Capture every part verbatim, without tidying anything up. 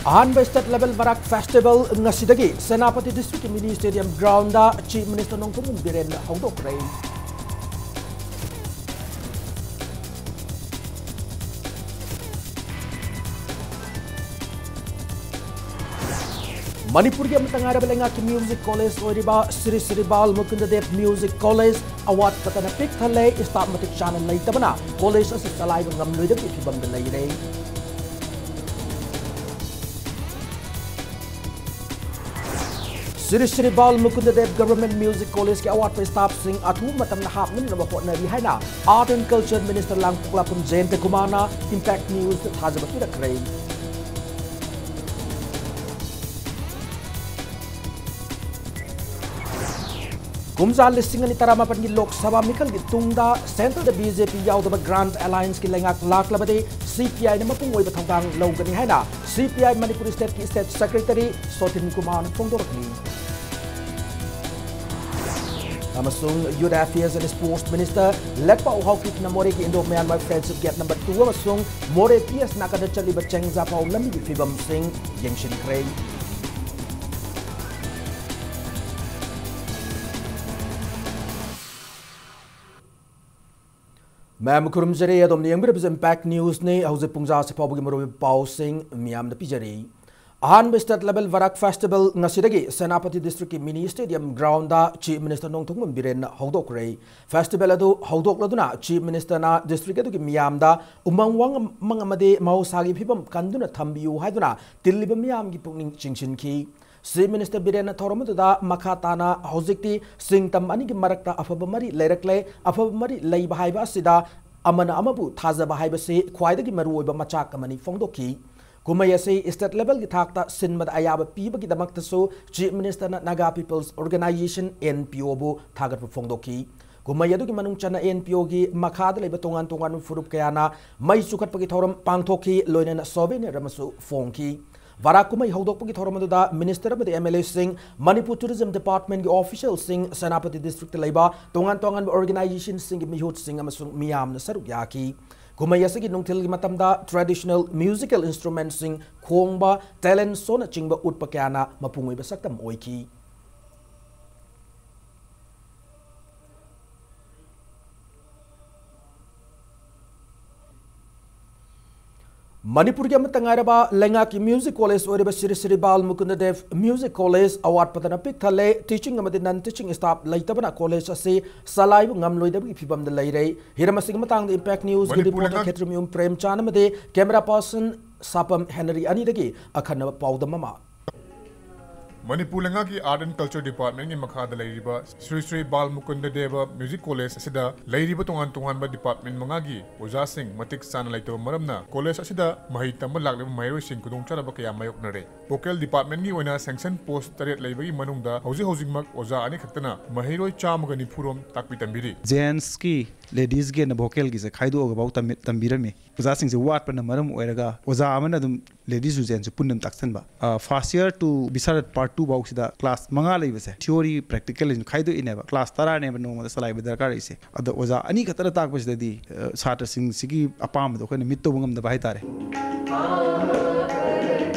ꯑꯍꯥꯟꯕ State Level ꯕꯔꯥꯛ Festival ꯉꯁꯤꯗꯒꯤ Senapati District ꯀꯤ Mini Stadium Ground ꯗ Chief Minister ꯅꯣꯡꯊꯣꯝꯕꯝ ꯕꯤꯔꯦꯟꯅ ꯍꯧꯗꯣꯛꯈ꯭ꯔꯦ꯫ ꯃꯅꯤꯄꯨꯔꯒꯤ ꯑꯃꯠꯇ ꯉꯥꯏꯔꯕ ꯂꯩꯉꯥꯛꯀꯤ music college ꯑꯣꯏꯔꯤꯕ ꯁ꯭ꯔꯤ ꯁ꯭ꯔꯤ ꯕꯥꯜ ꯃꯨꯀꯨꯟꯗ ꯗꯦꯕ Music College ꯑꯋꯥꯠꯄꯇꯅ ꯄꯤꯛ ꯊꯜꯂꯦ꯫ Staff ꯃꯇꯤꯛ ꯆꯥꯅ ꯂꯩꯇꯕꯅ college ꯑꯁꯤ ꯆꯂꯥꯏꯕ ꯉꯝꯂꯣꯏꯗꯕꯒꯤ ꯐꯤꯚꯝꯗ ꯂꯩꯔꯦ꯫ ꯁ꯭ꯔꯤ ꯁ꯭ꯔꯤ ꯕꯥꯜ ꯃꯨꯀꯨꯟꯗ ꯗꯦꯕ Government Music College ꯀꯤ ꯑꯋꯥꯠꯄ staff ꯁꯤꯡ ꯑꯊꯨꯕ ꯃꯇꯝꯗ ꯍꯥꯞꯅꯅꯕ ꯍꯣꯠꯅꯔꯤ ꯍꯥꯏꯅ Art and Culture Minister ꯂꯥꯡꯄꯣꯛꯂꯥꯛꯄꯝ ꯖꯌꯟꯇ ꯀꯨꯃꯥꯔꯅ Impact News ꯗ ꯊꯥꯖꯕ ꯄꯤꯔꯛꯈ꯭ꯔꯦ꯫ ꯀꯨꯝꯖꯥ ꯂꯤꯁꯤꯡ ꯑꯅꯤ ꯇꯔꯥꯃꯥꯄꯟꯒꯤ ꯂꯣꯛ ꯁꯚꯥ ꯃꯤꯈꯜꯒꯤ ꯇꯨꯡꯗ centre ꯗ B J P ꯌꯥꯎꯗꯕ Grand Alliance ꯀꯤ ꯂꯩꯉꯥꯛ ꯂꯥꯛꯂꯕꯗꯤ C P I ꯅ ꯃꯄꯨꯡ ꯑꯣꯏꯕ ꯊꯧꯗꯥꯡ ꯂꯧꯒꯅꯤ ꯍꯥꯏꯅ C P I Manipur State ꯀꯤ State Secretary ꯁꯣꯇꯤꯟ ꯀꯨꯃꯥꯔꯅ ꯐꯣꯡꯗꯣꯔꯛꯂꯤ꯫ ꯑꯃꯁꯨꯡ Youth Affairs and Sports Minister ꯂꯦꯛꯄꯥꯎ ꯍꯥꯎꯀꯤꯞꯅ ꯃꯣꯔꯦꯒꯤ Indo Myanmar Friendship Gate number two ꯑꯃꯁꯨꯡ ꯃꯣꯔꯦ T S ꯅꯥꯀꯟꯗ ꯆꯠꯂꯤꯕ ꯆꯦꯡꯖꯥꯐꯥꯎ ꯂꯝꯕꯤꯒꯤ ꯐꯤꯕꯝꯁꯤꯡ ꯌꯦꯡꯁꯤꯟꯈ꯭ꯔꯦ꯫ ꯃꯌꯥꯝ ꯈꯨꯔꯨꯝꯖꯔꯤ, ꯑꯗꯣꯝꯅ ꯌꯦꯡꯕꯤꯔꯤꯕꯁꯤ Impact News ꯅꯤ꯫ ꯍꯧꯖꯤꯛ ꯄꯨꯡꯖꯥꯁꯤ ꯐꯥꯎꯕꯒꯤ ꯃꯔꯨꯑꯣꯏꯕ ꯄꯥꯎꯁꯤꯡ ꯃꯤꯌꯥꯝꯗ ꯄꯤꯖꯔꯤ꯫ ꯑꯍꯥꯟꯕ State Level ꯕꯔꯥꯛ Festival ꯉꯁꯤꯗꯒꯤ ꯁꯦꯅꯥꯄꯇꯤ District ꯀꯤ Mini Stadium Ground ꯗ Chief Minister ꯅꯣꯡꯊꯣꯝꯕꯝ ꯕꯤꯔꯦꯟꯅ ꯍꯧꯗꯣꯛꯈ꯭ꯔꯦ꯫ Festival ꯑꯗꯨ ꯍꯧꯗꯣꯛꯂꯗꯨꯅ Chief Minister ꯅ district ꯑꯗꯨꯒꯤ ꯃꯤꯌꯥꯝꯗ ꯎꯃꯪ ꯋꯥꯃꯪ ꯑꯃꯗꯤ ꯃꯍꯧꯁꯥꯒꯤ ꯐꯤꯕꯝ ꯀꯟꯗꯨꯅ ꯊꯝꯕꯤꯌꯨ ꯍꯥꯏꯗꯨꯅ ꯇꯤꯜꯂꯤꯕ ꯃꯤꯌꯥꯝꯒꯤ ꯄꯨꯛꯅꯤꯡ ꯆꯤꯡꯁꯤꯟꯈꯤ꯫ Chief Minister ꯕꯤꯔꯦꯟꯅ ꯊꯧꯔꯝ ꯑꯗꯨꯗ ꯃꯈꯥ ꯇꯥꯅ ꯍꯧꯖꯤꯛꯇꯤ ꯁꯤꯡꯇꯝ ꯑꯅꯤꯒꯤ ꯃꯔꯛꯇ ꯑꯐꯕ ꯃꯔꯤ ꯂꯩꯔꯛꯂꯦ, ꯑꯐꯕ ꯃꯔꯤ ꯂꯩꯕ ꯍꯥꯏꯕ ꯑꯁꯤꯗ ꯑꯃꯅ ꯑꯃꯕꯨ ꯊꯥꯖꯕ ꯍꯥꯏꯕꯁꯤ ꯈ꯭ꯋꯥꯏꯗꯒꯤ ꯃꯔꯨꯑꯣꯏꯕ ꯃꯆꯥꯛ ꯑꯃꯅꯤ ꯐꯣꯡꯗꯣꯛꯈꯤ꯫ ꯀꯨꯝꯍꯩ ꯑꯁꯤ State Level ꯒꯤ ꯊꯥꯛꯇ ꯁꯤꯟꯕꯗ ꯑꯌꯥꯕ ꯄꯤꯕꯒꯤꯗꯃꯛꯇꯁꯨ Chief Minister ꯅ Naga People's Organisation, N P O ꯕꯨ ꯊꯥꯒꯠꯄ ꯐꯣꯡꯗꯣꯛꯈꯤ꯫ ꯀꯨꯝꯍꯩ ꯑꯗꯨꯒꯤ ꯃꯅꯨꯡ ꯆꯟꯅ N P O ꯒꯤ ꯃꯈꯥꯗ ꯂꯩꯕ ꯇꯣꯉꯥꯟ ꯇꯣꯉꯥꯟꯕ ꯐꯨꯔꯨꯞ ꯀꯌꯥꯅ ꯃꯩ ꯆꯨꯈꯠꯄꯒꯤ ꯊꯧꯔꯝ ꯄꯥꯡꯊꯣꯛꯈꯤ, ꯂꯣꯏꯅꯅ souvenir ꯑꯃꯁꯨ ꯐꯣꯡꯈꯤ꯫ ꯕꯔꯥꯛ ꯀꯨꯝꯍꯩ ꯍꯧꯗꯣꯛꯄꯒꯤ ꯊꯧꯔꯝ ꯑꯗꯨꯗ Minister ꯑꯃꯗꯤ M L A ꯁꯤꯡ, ꯃꯅꯤꯄꯨꯔ Tourism Department ꯀꯤ official ꯁꯤꯡ, ꯁꯦꯅꯥꯄꯇꯤ District ꯇ ꯂꯩꯕ ꯇꯣꯉꯥꯟ ꯇꯣꯉꯥꯟꯕ organisation ꯁꯤꯡꯒꯤ ꯃꯤꯍꯨꯠꯁꯤꯡ ꯑꯃꯁꯨꯡ ꯃꯤꯌꯥꯝꯅ ꯁꯔꯨꯛ ꯌꯥꯈꯤ꯫ ꯀꯨꯝꯍꯩ ꯑꯁꯤꯒꯤ ꯅꯨꯡꯊꯤꯜꯒꯤ ꯃꯇꯝꯗ traditional musical instrumentꯁꯤꯡ ꯈꯣꯡꯕ, talent showꯅꯆꯤꯡꯕ ꯎꯠꯄ ꯀꯌꯥꯅ ꯃꯄꯨꯡ ꯑꯣꯏꯕ ꯁꯛꯇꯝ ꯑꯣꯏꯈꯤ꯫ ꯃꯅꯤꯄꯨꯔꯒꯤ ꯑꯃꯠꯇ ꯉꯥꯏꯔꯕ ꯂꯩꯉꯥꯛꯀꯤ music college ꯑꯣꯏꯔꯤꯕ ꯁ꯭ꯔꯤ ꯁ꯭ꯔꯤ ꯕꯥꯜ ꯃꯨꯀꯨꯟꯗ ꯗꯦꯕ Music College ꯑꯋꯥꯠꯄꯗꯅ ꯄꯤꯛ ꯊꯜꯂꯦ꯫ Teaching ꯑꯃꯗꯤ non teaching staff ꯂꯩꯇꯕꯅ college ꯑꯁꯤ ꯆꯂꯥꯏꯕ ꯉꯝꯂꯣꯏꯗꯕꯒꯤ ꯐꯤꯚꯝꯗ ꯂꯩꯔꯦ꯫ ꯍꯤꯔꯝ ꯑꯁꯤꯒꯤ ꯃꯇꯥꯡꯗ Impact Newsꯀꯤ ꯃꯅꯤꯄꯨꯔ reporter ꯂꯩꯉꯥꯛ ꯈꯦꯇ꯭ꯔꯤꯃꯌꯨꯝ ꯄ꯭ꯔꯦꯝꯆꯥꯟ ꯑꯃꯗꯤ camera person ꯁꯥꯄꯝ ꯍꯦꯅꯔꯤ ꯑꯅꯤꯗꯒꯤ ꯑꯈꯟꯅꯕ ꯄꯥꯎꯗꯝ ꯑꯃ꯫ ꯃꯅꯤꯄꯨꯔ ꯂꯩꯉꯥꯛꯀꯤ Art and Culture Departmentꯀꯤ ꯃꯈꯥꯗ ꯂꯩꯔꯤꯕ ꯁ꯭ꯔꯤ ꯁ꯭ꯔꯤ ꯕꯥꯜ ꯃꯨꯀꯨꯟꯗ ꯗꯦꯕ Music College ꯑꯁꯤꯗ ꯂꯩꯔꯤꯕ ꯇꯣꯉꯥꯟ ꯇꯣꯉꯥꯟꯕ department ꯃꯉꯥꯒꯤ ꯑꯣꯖꯥꯁꯤꯡ ꯃꯇꯤꯛ ꯆꯥꯅ ꯂꯩꯇꯕ ꯃꯔꯝꯅ college ꯑꯁꯤꯗ ꯃꯍꯩ ꯇꯝꯕ ꯂꯥꯛꯂꯤꯕ ꯃꯍꯩꯔꯣꯏꯁꯤꯡ ꯈꯨꯗꯣꯡꯆꯥꯗꯕ ꯀꯌꯥ ꯃꯥꯌꯣꯛꯅꯔꯦ꯫ Vocal departmentꯀꯤ ꯑꯣꯏꯅ sanction post ꯇꯔꯦꯠ ꯂꯩꯕꯒꯤ ꯃꯅꯨꯡꯗ ꯍꯧꯖꯤꯛ ꯍꯧꯖꯤꯛꯃꯛ ꯑꯣꯖꯥ ꯑꯅꯤ ꯈꯛꯇꯅ ꯃꯍꯩꯔꯣꯏ ꯆꯥꯝꯃꯒ ꯅꯤꯐꯨ ꯔꯣꯝ ꯇꯥꯛꯄꯤ ꯇꯝꯕꯤꯔꯤ꯫ Gentsꯀꯤ, ladiesꯀꯤ ꯑꯣꯏꯅ vocalꯒꯤꯁꯦ ꯈꯥꯏꯗꯣꯛꯑꯒ ꯐꯥꯎ ꯇꯝꯃꯤ-, ꯇꯝꯕꯤꯔꯝꯃꯤ꯫ ꯑꯣꯖꯥꯁꯤꯡꯁꯦ ꯋꯥꯠꯄꯅ ꯃꯔꯝ ꯑꯣꯏꯔꯒ ꯑꯣꯖꯥ ꯑꯃꯅ ꯑꯗꯨꯝ ladiesꯁꯨ gentsꯁꯨ ꯄꯨꯟꯅ ꯑꯗꯨꯝ ꯇꯥꯛꯁꯟꯕ꯫ ꯑ, first year to ꯕꯤꯁꯥꯔꯠ part two ꯐꯥꯎꯁꯤꯗ class ꯃꯉꯥ ꯂꯩꯕꯁꯦ theory practical ꯍꯥꯏꯅ ꯈꯥꯏꯗꯣꯛꯏꯅꯦꯕ꯫ Class ꯇꯔꯥꯅꯦꯕ ꯅꯣꯡꯃꯗ ꯆꯂꯥꯏꯕ ꯗꯔꯀꯥꯔ ꯂꯩꯔꯤꯁꯦ꯫ ꯑꯗꯣ ꯑꯣꯖꯥ ꯑꯅꯤ ꯈꯛꯇꯅ ꯇꯥꯛꯄꯁꯤꯗꯗꯤ, ꯑ, ꯁꯥꯇ꯭ꯔꯁꯤꯡꯁꯤꯒꯤ ꯑꯄꯥꯝꯕꯗꯣ ꯑꯩꯈꯣꯏꯅ meet ꯇꯧꯕ ꯉꯝꯗꯕ ꯍꯥꯏꯇꯥꯔꯦ꯫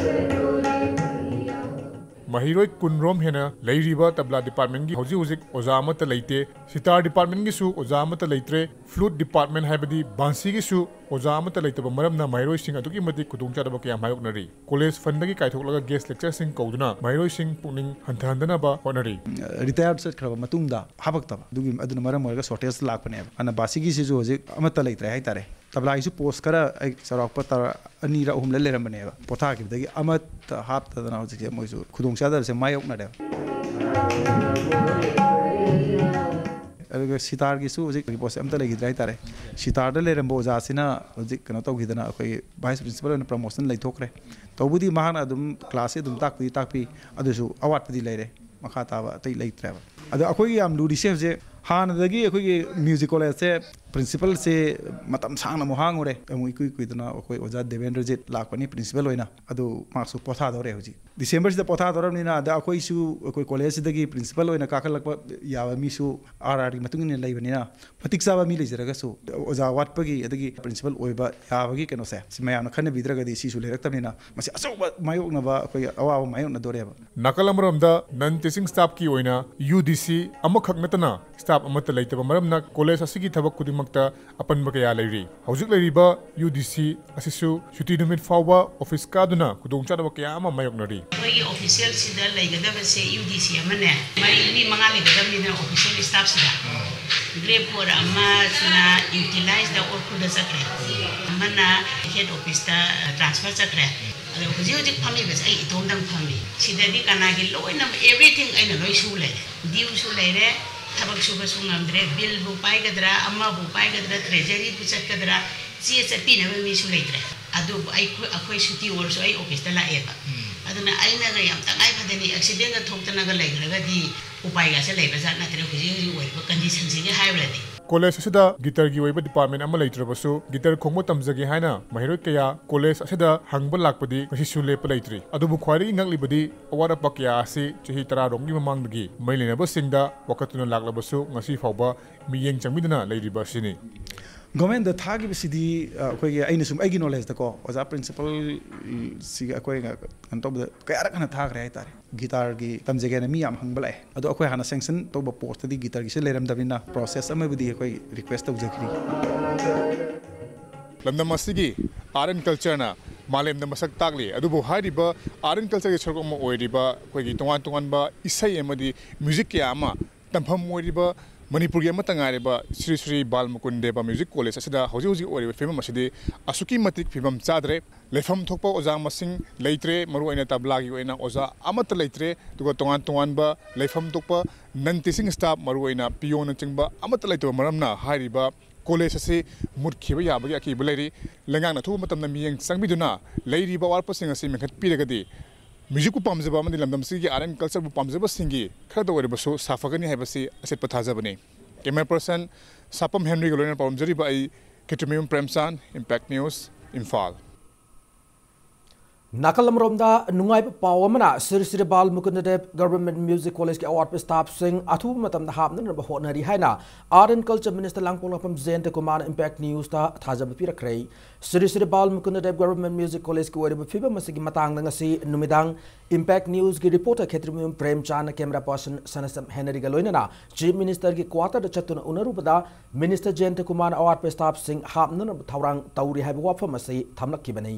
ꯃꯍꯩꯔꯣꯏ ꯀꯨꯟ ꯔꯣꯝ ꯍꯦꯟꯅ ꯂꯩꯔꯤꯕ ꯇꯕ꯭ꯂꯥ departmentꯀꯤ ꯍꯧꯖꯤꯛ ꯍꯧꯖꯤꯛ ꯑꯣꯖꯥ ꯑꯃꯠꯇ ꯂꯩꯇꯦ꯫ Sitar departmentꯒꯤꯁꯨ ꯑꯣꯖꯥ ꯑꯃꯠꯇ ꯂꯩꯇ꯭ꯔꯦ꯫ Flute department ꯍꯥꯏꯕꯗꯤ ꯕꯥꯟꯁꯤꯒꯤꯁꯨ ꯑꯣꯖꯥ ꯑꯃꯠꯇ ꯂꯩꯇꯕ ꯃꯔꯝꯅ ꯃꯍꯩꯔꯣꯏꯁꯤꯡ ꯑꯗꯨꯛꯀꯤ ꯃꯇꯤꯛ ꯈꯨꯗꯣꯡꯆꯥꯗꯕ ꯀꯌꯥ ꯃꯥꯌꯣꯛꯅꯔꯤ꯫ College fundꯗꯒꯤ ꯀꯥꯏꯊꯣꯛꯂꯒ guest lectureꯁꯤꯡ ꯀꯧꯗꯨꯅ ꯃꯍꯩꯔꯣꯏꯁꯤꯡ ꯄꯨꯛꯅꯤꯡ ꯍꯟꯊꯍꯟꯗꯅꯕ ꯍꯣꯠꯅꯔꯤ꯫ Retire ꯆꯠꯈ꯭ꯔꯕ ꯃꯇꯨꯡꯗ ꯍꯥꯄꯛꯇꯕ, ꯑꯗꯨꯒꯤ, ꯑꯗꯨꯅ ꯃꯔꯝ ꯑꯣꯏꯔꯒ shortage ꯂꯥꯛꯄꯅꯦꯕ꯫ ꯑꯗꯨꯅ ꯕꯥꯁꯤꯒꯤꯁꯤꯁꯨ ꯍꯧꯖꯤꯛ ꯑꯃꯠꯇ ꯂꯩꯇ꯭ꯔꯦ ꯍꯥꯏꯇꯥꯔꯦ꯫ ꯇꯕ꯭ꯂꯥꯒꯤꯁꯨ post ꯈꯔ ꯑꯩ ꯆꯥꯎꯔꯥꯛꯄ ꯇꯔꯥ, ꯑꯅꯤꯔ ꯑꯍꯨꯝꯂ ꯂꯩꯔꯝꯕꯅꯦꯕ, ꯄꯣꯊꯥꯈꯤꯕꯗꯒꯤ ꯑꯃꯠꯇ ꯍꯥꯞꯇꯗꯅ ꯍꯧꯖꯤꯛꯁꯦ ꯃꯣꯏꯁꯨ ꯈꯨꯗꯣꯡꯆꯥꯗꯕꯁꯦ ꯃꯥꯌꯣꯛꯅꯔꯦꯕ꯫ ꯑꯗꯨꯒ sitarꯒꯤꯁꯨ ꯍꯧꯖꯤꯛ post ꯑꯝꯇ ꯂꯩꯈꯤꯗ꯭ꯔꯦ ꯍꯥꯏꯇꯥꯔꯦ꯫ Sitarꯗ ꯂꯩꯔꯝꯕ ꯑꯣꯖꯥꯁꯤꯅ ꯍꯧꯖꯤꯛ ꯀꯩꯅꯣ ꯇꯧꯈꯤꯗꯅ ꯑꯩꯈꯣꯏꯒꯤ vice principal ꯑꯣꯏꯅ promotion ꯂꯩꯊꯣꯛꯈ꯭ꯔꯦ꯫ ꯇꯧꯕꯗꯤ ꯃꯍꯥꯛꯅ ꯑꯗꯨꯝ classꯁꯤ ꯑꯗꯨꯝ ꯇꯥꯛꯄꯨꯗꯤ ꯇꯥꯛꯄꯤ, ꯑꯗꯨꯁꯨ ꯑꯋꯥꯠꯄꯗꯤ ꯂꯩꯔꯦ, ꯃꯈꯥ ꯇꯥꯕ ꯑꯇꯩ ꯂꯩꯇ꯭ꯔꯦꯕ꯫ ꯑꯗꯣ ꯑꯩꯈꯣꯏꯒꯤ ꯌꯥꯝ ꯂꯨꯔꯤꯁꯦ ꯍꯧꯖꯤꯛ ꯍꯥꯟꯅꯗꯒꯤ ꯑꯩꯈꯣꯏꯒꯤ music collegeꯁꯦ ꯄ꯭ꯔꯤꯟꯁꯤꯄꯜꯁꯦ ꯃꯇꯝ ꯁꯥꯡꯅ ꯑꯃꯨꯛ ꯍꯥꯡꯉꯨꯔꯦ꯫ ꯑꯃꯨꯛ ꯏꯀꯨꯏ ꯀꯨꯏꯗꯅ ꯑꯩꯈꯣꯏ ꯑꯣꯖꯥ ꯗꯦꯕꯦꯟꯗ꯭ꯔꯖꯤꯠ ꯂꯥꯛꯄꯅꯤ ꯄ꯭ꯔꯤꯟꯁꯤꯄꯜ ꯑꯣꯏꯅ꯫ ꯑꯗꯨ ꯃꯍꯥꯛꯁꯨ ꯄꯣꯊꯥꯗꯧꯔꯦ ꯍꯧꯖꯤꯛ꯫ ꯗꯤꯁꯦꯝꯕꯔꯁꯤꯗ ꯄꯣꯊꯥꯗꯧꯔꯕꯅꯤꯅ, ꯑꯗ ꯑꯩꯈꯣꯏꯁꯨ ꯑꯩꯈꯣꯏ ꯀꯣꯂꯦꯖꯁꯤꯗꯒꯤ ꯄ꯭ꯔꯤꯟꯁꯤꯄꯜ ꯑꯣꯏꯅ ꯀꯥꯈꯠꯂꯛꯄ ꯌꯥꯕ ꯃꯤꯁꯨ ꯑꯥꯔ ꯑꯥꯔꯒꯤ ꯃꯇꯨꯡ ꯏꯟꯅ ꯂꯩꯕꯅꯤꯅ, ꯃꯇꯤꯛ ꯆꯥꯕ ꯃꯤ ꯂꯩꯖꯔꯒꯁꯨ ꯑꯣꯖꯥ ꯋꯥꯠꯄꯒꯤ ꯑꯗꯒꯤ ꯄ꯭ꯔꯤꯟꯁꯤꯄꯜ ꯑꯣꯏꯕ ꯌꯥꯕꯒꯤ ꯀꯩꯅꯣꯁꯦ, ꯁꯤ ꯃꯌꯥꯝꯅ ꯈꯟꯅꯕꯤꯗ꯭ꯔꯒꯗꯤ ꯁꯤꯁꯨ ꯂꯩꯔꯛꯇꯕꯅꯤꯅ, ꯃꯁꯤ ꯑꯆꯧꯕ ꯃꯥꯌꯣꯛꯅꯕ, ꯑꯩꯈꯣꯏꯒꯤ ꯑꯋꯥꯕ ꯃꯥꯌꯣꯛꯅꯗꯣꯔꯦꯕ꯫ ꯅꯥꯀꯜ ꯑꯃꯔꯣꯝꯗ, ꯅꯟ ꯇꯤꯆꯤꯡ ꯁ꯭ꯇꯥꯐꯀꯤ ꯑꯣꯏꯅ ꯌꯨ ꯗꯤ ꯁꯤ ꯑꯃꯈꯛ ꯅꯠꯇꯅ ꯁ꯭ꯇꯥꯐ ꯑꯃꯠꯇ ꯂꯩꯇꯕ ꯃꯔꯝꯅ ꯀꯣꯂꯦꯖ ꯑꯁꯤꯒꯤ ꯊꯕꯛ ꯈꯨꯗꯤꯡꯃꯛꯇ ꯑꯄꯟꯕ ꯀꯌꯥ ꯂꯩꯔꯤ꯫ ꯍꯧꯖꯤꯛ ꯂꯩꯔꯤꯕ ꯌꯨ ꯗꯤ ꯁꯤ ꯑꯁꯤꯁꯨ ꯁꯨꯇꯤ ꯅꯨꯃꯤꯠ ꯐꯥꯎꯕ ꯑꯣꯐꯤꯁ ꯀꯥꯗꯨꯅ ꯈꯨꯗꯣꯡꯆꯥꯗꯕ ꯀꯌꯥ ꯑꯃ ꯃꯥꯌꯣꯛꯅꯔꯤ꯫ ꯑꯩꯈꯣꯏꯒꯤ ꯑꯣꯐꯤꯁꯤꯌꯦꯜꯁꯤꯗ ꯂꯩꯒꯗꯕꯁꯦ ꯌꯨ ꯗꯤ ꯁꯤ ꯑꯃꯅꯦ, ꯃꯔꯤ, ꯃꯤ ꯃꯉꯥ ꯂꯩꯒꯗꯕꯅꯤꯅ ꯑꯣꯐꯤꯁꯤꯌꯦꯜ ꯁ꯭ꯇꯥꯐꯁꯤꯗ꯫ ꯒ꯭ꯔꯦꯞ ꯐꯣꯔ ꯑꯃꯁꯤꯅ ꯌꯨꯇꯤꯂꯥꯏꯖꯗ ꯑꯣꯔꯈꯨꯜꯗ ꯆꯠꯈ꯭ꯔꯦ, ꯑꯃꯅ ꯍꯦꯗ ꯑꯣꯐꯤꯁꯇ ꯇ꯭ꯔꯥꯟꯁꯐꯔ ꯆꯠꯈ꯭ꯔꯦ꯫ ꯑꯗꯣ ꯍꯧꯖꯤꯛ ꯍꯧꯖꯤꯛ ꯐꯝꯃꯤꯕꯁꯦ ꯑꯩ ꯏꯇꯣꯝꯗꯪ ꯐꯝꯃꯤ꯫ ꯁꯤꯗꯗꯤ ꯀꯅꯥꯒꯤ ꯂꯣꯏꯅꯃꯛ, ꯑꯦꯚ꯭ꯔꯤꯊꯤꯡ ꯑꯩꯅ ꯂꯣꯏ ꯁꯨ ꯂꯩꯔꯦ꯫ ꯗ꯭ꯌꯨꯁꯨ ꯂꯩꯔꯦ, ꯊꯕꯛ ꯁꯨꯕꯁꯨ ꯉꯝꯗ꯭ꯔꯦ, ꯕꯤꯜꯕꯨ ꯄꯥꯏꯒꯗ꯭ꯔꯥ, ꯑꯃꯕꯨ ꯄꯥꯏꯒꯗ꯭ꯔꯥ, ꯇ꯭ꯔꯦꯖꯔꯤꯕꯨ ꯆꯠꯀꯗ꯭ꯔꯥ, ꯆꯦ ꯆꯠꯄꯤꯅꯕ ꯃꯤꯁꯨ ꯂꯩꯇ꯭ꯔꯦ꯫ ꯑꯗꯨꯕꯨ ꯑꯩꯈꯣꯏ, ꯑꯩꯈꯣꯏ ꯁꯨꯇꯤ ꯑꯣꯏꯔꯁꯨ ꯑꯩ ꯑꯣꯐꯤꯁꯇ ꯂꯥꯛꯑꯦꯕ꯫ ꯑꯗꯨꯅ ꯑꯩꯅꯒ ꯌꯥꯝ ꯇꯉꯥꯏ ꯐꯗꯅ ꯑꯦꯛꯁꯤꯗꯦꯟꯒ ꯊꯣꯛꯇꯅꯒ ꯂꯩꯈ꯭ꯔꯒꯗꯤ ꯎꯄꯥꯏꯒꯁꯦ ꯂꯩꯕꯖꯥꯠ ꯅꯠꯇ꯭ꯔꯦ ꯍꯧꯖꯤꯛ ꯍꯧꯖꯤꯛ ꯑꯣꯏꯔꯤꯕ ꯀꯟꯗꯤꯁꯟꯁꯤꯒꯤ ꯍꯥꯏꯔꯨꯔꯗꯤ꯫ ꯀꯣꯂꯦꯖ ꯑꯁꯤꯗ ꯒꯤꯇꯔꯒꯤ ꯑꯣꯏꯕ ꯗꯤꯄꯥꯔꯠꯃꯦꯟ ꯑꯃ ꯂꯩꯇ꯭ꯔꯕꯁꯨ, ꯒꯤꯇꯔ ꯈꯣꯡꯕ ꯇꯝꯖꯒꯦ ꯍꯥꯏꯅ ꯃꯍꯩꯔꯣꯏ ꯀꯌꯥ ꯀꯣꯂꯦꯖ ꯑꯁꯤꯗ ꯍꯪꯕ ꯂꯥꯛꯄꯗꯤ ꯉꯁꯤꯁꯨ ꯂꯦꯞꯄ ꯂꯩꯇ꯭ꯔꯤ꯫ ꯑꯗꯨꯕꯨ ꯈ꯭ꯋꯥꯏꯗꯒꯤ ꯉꯛꯂꯤꯕꯗꯤ, ꯑꯋꯥꯠ ꯑꯄꯥ ꯀꯌꯥ ꯑꯁꯤ ꯆꯍꯤ ꯇꯔꯥꯔꯣꯝꯒꯤ ꯃꯃꯥꯡꯗꯒꯤ ꯃꯔꯤ ꯂꯩꯅꯕꯁꯤꯡꯗ ꯋꯥꯀꯠꯇꯨꯅ ꯂꯥꯛꯂꯕꯁꯨ, ꯉꯁꯤ ꯐꯥꯎꯕ ꯃꯤꯠꯌꯦꯡ ꯆꯪꯕꯤꯗꯅ ꯂꯩꯔꯤꯕ ꯑꯁꯤꯅꯤ꯫ ꯒꯣꯔꯃꯦꯟꯗ ꯊꯥꯈꯤꯕꯁꯤꯗꯤ, ꯑ, ꯑꯩꯈꯣꯏꯒꯤ, ꯑꯩꯅ ꯁꯨꯝ ꯑꯩꯒꯤ ꯅꯣꯂꯦꯖꯇꯀꯣ, ꯑꯣꯖꯥ ꯄ꯭ꯔꯤꯟꯁꯤꯄꯜꯁꯤꯒ ꯑꯩꯈꯣꯏꯅ ꯀꯩꯅꯣ ꯇꯧꯕꯗ ꯀꯌꯥꯔꯛ ꯍꯟꯅ ꯊꯥꯈ꯭ꯔꯦ ꯍꯥꯏꯇꯥꯔꯦ꯫ ꯒꯤꯇꯥꯔꯒꯤ ꯇꯝꯖꯒꯦꯅ ꯃꯤ ꯌꯥꯝ ꯍꯪꯕ ꯂꯥꯛꯑꯦ꯫ ꯑꯗꯣ ꯑꯩꯈꯣꯏ ꯍꯥꯟꯅ ꯁꯦꯡꯁꯟ ꯇꯧꯕ ꯄꯣꯁꯇꯗꯤ ꯒꯤꯇꯥꯔꯒꯤꯁꯦ ꯂꯩꯔꯝꯗꯕꯅꯤꯅ, ꯄ꯭ꯔꯣꯁꯦꯁ ꯑꯃꯕꯨꯗꯤ ꯑꯩꯈꯣꯏ ꯔꯤꯀ꯭ꯋꯦꯁ ꯇꯧꯖꯈ꯭ꯔꯤ꯫ ꯂꯝꯗꯝ ꯑꯁꯤꯒꯤ ꯑꯥꯔꯠ ꯑꯦꯟ ꯀꯜꯆꯔꯅ ꯃꯥꯂꯦꯝꯗ ꯃꯁꯛ ꯇꯥꯛꯂꯤ꯫ ꯑꯗꯨꯕꯨ ꯍꯥꯏꯔꯤꯕ ꯑꯥꯔꯠ ꯑꯦꯟ ꯀꯜꯆꯔꯒꯤ ꯁꯔꯨꯛ ꯑꯃ ꯑꯣꯏꯔꯤꯕ ꯑꯩꯈꯣꯏꯒꯤ ꯇꯣꯉꯥꯟ ꯇꯣꯉꯥꯟꯕ ꯏꯁꯩ ꯑꯃꯗꯤ ꯃ꯭ꯌꯨꯖꯤꯛ ꯀꯌꯥ ꯑꯃ ꯇꯝꯐꯝ ꯑꯣꯏꯔꯤꯕ ꯃꯅꯤꯄꯨꯔꯒꯤ ꯑꯃꯠꯇ ꯉꯥꯏꯔꯕ ꯁ꯭ꯔꯤ ꯁ꯭ꯔꯤ ꯕꯥꯜ ꯃꯨꯀꯨꯟ ꯗꯦꯕ ꯃ꯭ꯌꯨꯖꯤꯛ ꯀꯣꯂꯦꯖ ꯑꯁꯤꯗ ꯍꯧꯖꯤꯛ ꯍꯧꯖꯤꯛ ꯑꯣꯏꯔꯤꯕ ꯐꯤꯕꯝ ꯑꯁꯤꯗꯤ ꯑꯁꯨꯛꯀꯤ ꯃꯇꯤꯛ ꯐꯤꯕꯝ ꯆꯥꯗ꯭ꯔꯦ꯫ ꯂꯩꯐꯝ ꯊꯣꯛꯄ ꯑꯣꯖꯥ ꯃꯁꯤꯡ ꯂꯩꯇ꯭ꯔꯦ, ꯃꯔꯨꯑꯣꯏꯅ ꯇꯕ꯭ꯂꯥꯒꯤ ꯑꯣꯏꯅ ꯑꯣꯖꯥ ꯑꯃꯠꯇ ꯂꯩꯇ꯭ꯔꯦ, ꯑꯗꯨꯒ ꯇꯣꯉꯥꯟ ꯇꯣꯉꯥꯟꯕ ꯂꯩꯐꯝ ꯊꯣꯛꯄ ꯅꯟ ꯇꯤꯆꯤꯡ ꯁ꯭ꯇꯥꯐ, ꯃꯔꯨꯑꯣꯏꯅ ꯄꯤꯌꯣꯟꯅꯆꯤꯡꯕ ꯑꯃꯠꯇ ꯂꯩꯇꯕ ꯃꯔꯝꯅ ꯍꯥꯏꯔꯤꯕ ꯀꯣꯂꯦꯖ ꯑꯁꯤ ꯃꯨꯠꯈꯤꯕ ꯌꯥꯕꯒꯤ ꯑꯀꯤꯕ ꯂꯩꯔꯤ꯫ ꯂꯩꯉꯥꯛꯅ ꯑꯊꯨꯕ ꯃꯇꯝꯗ ꯃꯤꯠꯌꯦꯡ ꯆꯪꯕꯤꯗꯨꯅ ꯂꯩꯔꯤꯕ ꯑꯋꯥꯠꯄꯁꯤꯡ ꯑꯁꯤ ꯃꯦꯟꯈꯠꯄꯤꯔꯒꯗꯤ ꯃ꯭ꯌꯨꯖꯤꯛꯄꯨ ꯄꯥꯝꯖꯕ ꯑꯃꯗꯤ ꯂꯝꯗꯝꯁꯤꯒꯤ ꯑꯥꯔꯠ ꯑꯦꯟ ꯀꯜꯆꯔꯕꯨ ꯄꯥꯝꯖꯕꯁꯤꯡꯒꯤ ꯈꯔꯗ ꯑꯣꯏꯔꯕꯁꯨ ꯁꯥꯐꯒꯅꯤ ꯍꯥꯏꯕꯁꯤ ꯑꯆꯦꯠꯄ ꯊꯥꯖꯕꯅꯤ꯫ Camera person ꯁꯥꯄꯝ ꯍꯦꯟꯔꯤꯒ ꯂꯣꯏꯅꯅ ꯄꯥꯎꯔꯝꯖꯔꯤꯕ ꯑꯩ ꯈꯦꯇ꯭ꯔꯤꯃꯌꯨꯝ ꯄ꯭ꯔꯦꯝꯆꯥꯟ, Impact News, ꯏꯝꯐꯥꯜ꯫ ꯅꯥꯀꯜ ꯑꯃꯔꯣꯝꯗ ꯅꯨꯡꯉꯥꯏꯕ ꯄꯥꯎ ꯑꯃꯅ ꯁ꯭ꯔꯤ ꯁ꯭ꯔꯤ ꯕꯥꯜ ꯃꯨꯀꯨꯟꯗ ꯗꯦꯕ ꯒꯚꯔꯟꯃꯦꯟꯠ ꯃ꯭ꯌꯨꯖꯤꯛ ꯀꯣꯂꯦꯖꯀꯤ ꯑꯋꯥꯠꯄ ꯁ꯭ꯇꯥꯐꯁꯤꯡ ꯑꯊꯨꯕ ꯃꯇꯝꯗ ꯍꯥꯞꯅꯅꯕ ꯍꯣꯠꯅꯔꯤ ꯍꯥꯏꯅ Art and Culture Minister ꯂꯥꯡꯄꯣꯛꯂꯥꯛꯄꯝ ꯖꯌꯟꯇ ꯀꯨꯃꯥꯔꯅ Impact Newsꯇ ꯊꯥꯖꯕ ꯄꯤꯔꯛꯈ꯭ꯔꯦ꯫ ꯁ꯭ꯔꯤ ꯁ꯭ꯔꯤ ꯕꯥꯜ ꯃꯨꯀꯨꯟꯗ ꯗꯦꯕ ꯒꯚꯔꯟꯃꯦꯟꯠ ꯃ꯭ꯌꯨꯖꯤꯛ ꯀꯣꯂꯦꯖꯀꯤ ꯑꯣꯏꯔꯤꯕ ꯐꯤꯕꯝ ꯑꯁꯤꯒꯤ ꯃꯇꯥꯡꯗ ꯉꯁꯤ ꯅꯨꯃꯤꯗꯥꯡ Impact Newsꯀꯤ reporter ꯈꯦꯇ꯭ꯔꯤꯃꯌꯨꯝ ꯄ꯭ꯔꯦꯝꯆꯥꯟꯅ camera person ꯁꯅꯁꯝ ꯍꯦꯅꯔꯤꯒ ꯂꯣꯏꯅꯅ Chief Ministerꯒꯤ quarterꯗ ꯆꯠꯇꯨꯅ ꯎꯅꯔꯨꯕꯗ Minister ꯖꯌꯟꯇ ꯀꯨꯃꯥꯔꯅ ꯑꯋꯥꯠꯄ ꯁ꯭ꯇꯥꯐꯁꯤꯡ ꯍꯥꯞꯅꯅꯕ ꯊꯧꯔꯥꯡ ꯇꯧꯔꯤ ꯍꯥꯏꯕ ꯋꯥꯐꯝ ꯑꯁꯤ ꯊꯝꯂꯛꯈꯤꯕꯅꯤ꯫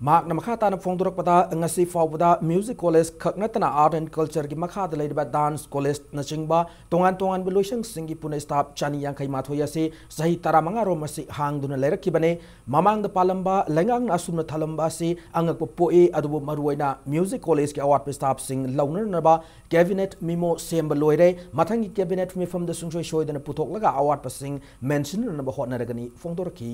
ꯃꯍꯥꯛꯅ ꯃꯈꯥ ꯇꯥꯅ ꯐꯣꯡꯗꯣꯔꯛꯄꯗ, ꯉꯁꯤ ꯐꯥꯎꯕꯗ ꯃ꯭ꯌꯨꯖꯤꯛ ꯀꯣꯂꯦꯖ ꯈꯛ ꯅꯠꯇꯅ Art and Cultureꯒꯤ ꯃꯈꯥꯗ ꯂꯩꯔꯤꯕ dance collegeꯅꯆꯤꯡꯕ ꯇꯣꯉꯥꯟ ꯇꯣꯉꯥꯟꯕ ꯂꯣꯏꯁꯪꯁꯤꯡꯒꯤ ꯄꯨꯟꯅ staff ꯆꯅꯤ ꯌꯥꯡꯈꯩ ꯃꯥꯊꯣꯏ ꯑꯁꯤ ꯆꯍꯤ ꯇꯔꯥꯃꯉꯥ ꯔꯣꯝ ꯑꯁꯤ ꯍꯥꯡꯗꯨꯅ ꯂꯩꯔꯛꯈꯤꯕꯅꯤ꯫ ꯃꯃꯥꯡꯗ ꯄꯥꯜꯂꯝꯕ ꯂꯩꯉꯥꯛꯅ ꯑꯁꯨꯝꯅ ꯊꯜꯂꯝꯕ ꯑꯁꯤ ꯑꯉꯛꯄ ꯄꯣꯛꯏ, ꯑꯗꯨꯕꯨ ꯃꯔꯨꯑꯣꯏꯅ ꯃ꯭ꯌꯨꯖꯤꯛ ꯀꯣꯂꯦꯖꯀꯤ ꯑꯋꯥꯠꯄ staffꯁꯤꯡ ꯂꯧꯅꯅꯕ cabinet memo ꯁꯦꯝꯕ ꯂꯣꯏꯔꯦ꯫ ꯃꯊꯪꯒꯤ cabinet ꯃꯤꯐꯝꯗ ꯁꯨꯡꯁꯣꯏ ꯁꯣꯏꯗꯅ ꯄꯨꯊꯣꯛꯂꯒ ꯑꯋꯥꯠꯄꯁꯤꯡ ꯃꯦꯟꯁꯤꯟꯅꯅꯕ ꯍꯣꯠꯅꯔꯒꯅꯤ ꯐꯣꯡꯗꯣꯔꯛꯈꯤ꯫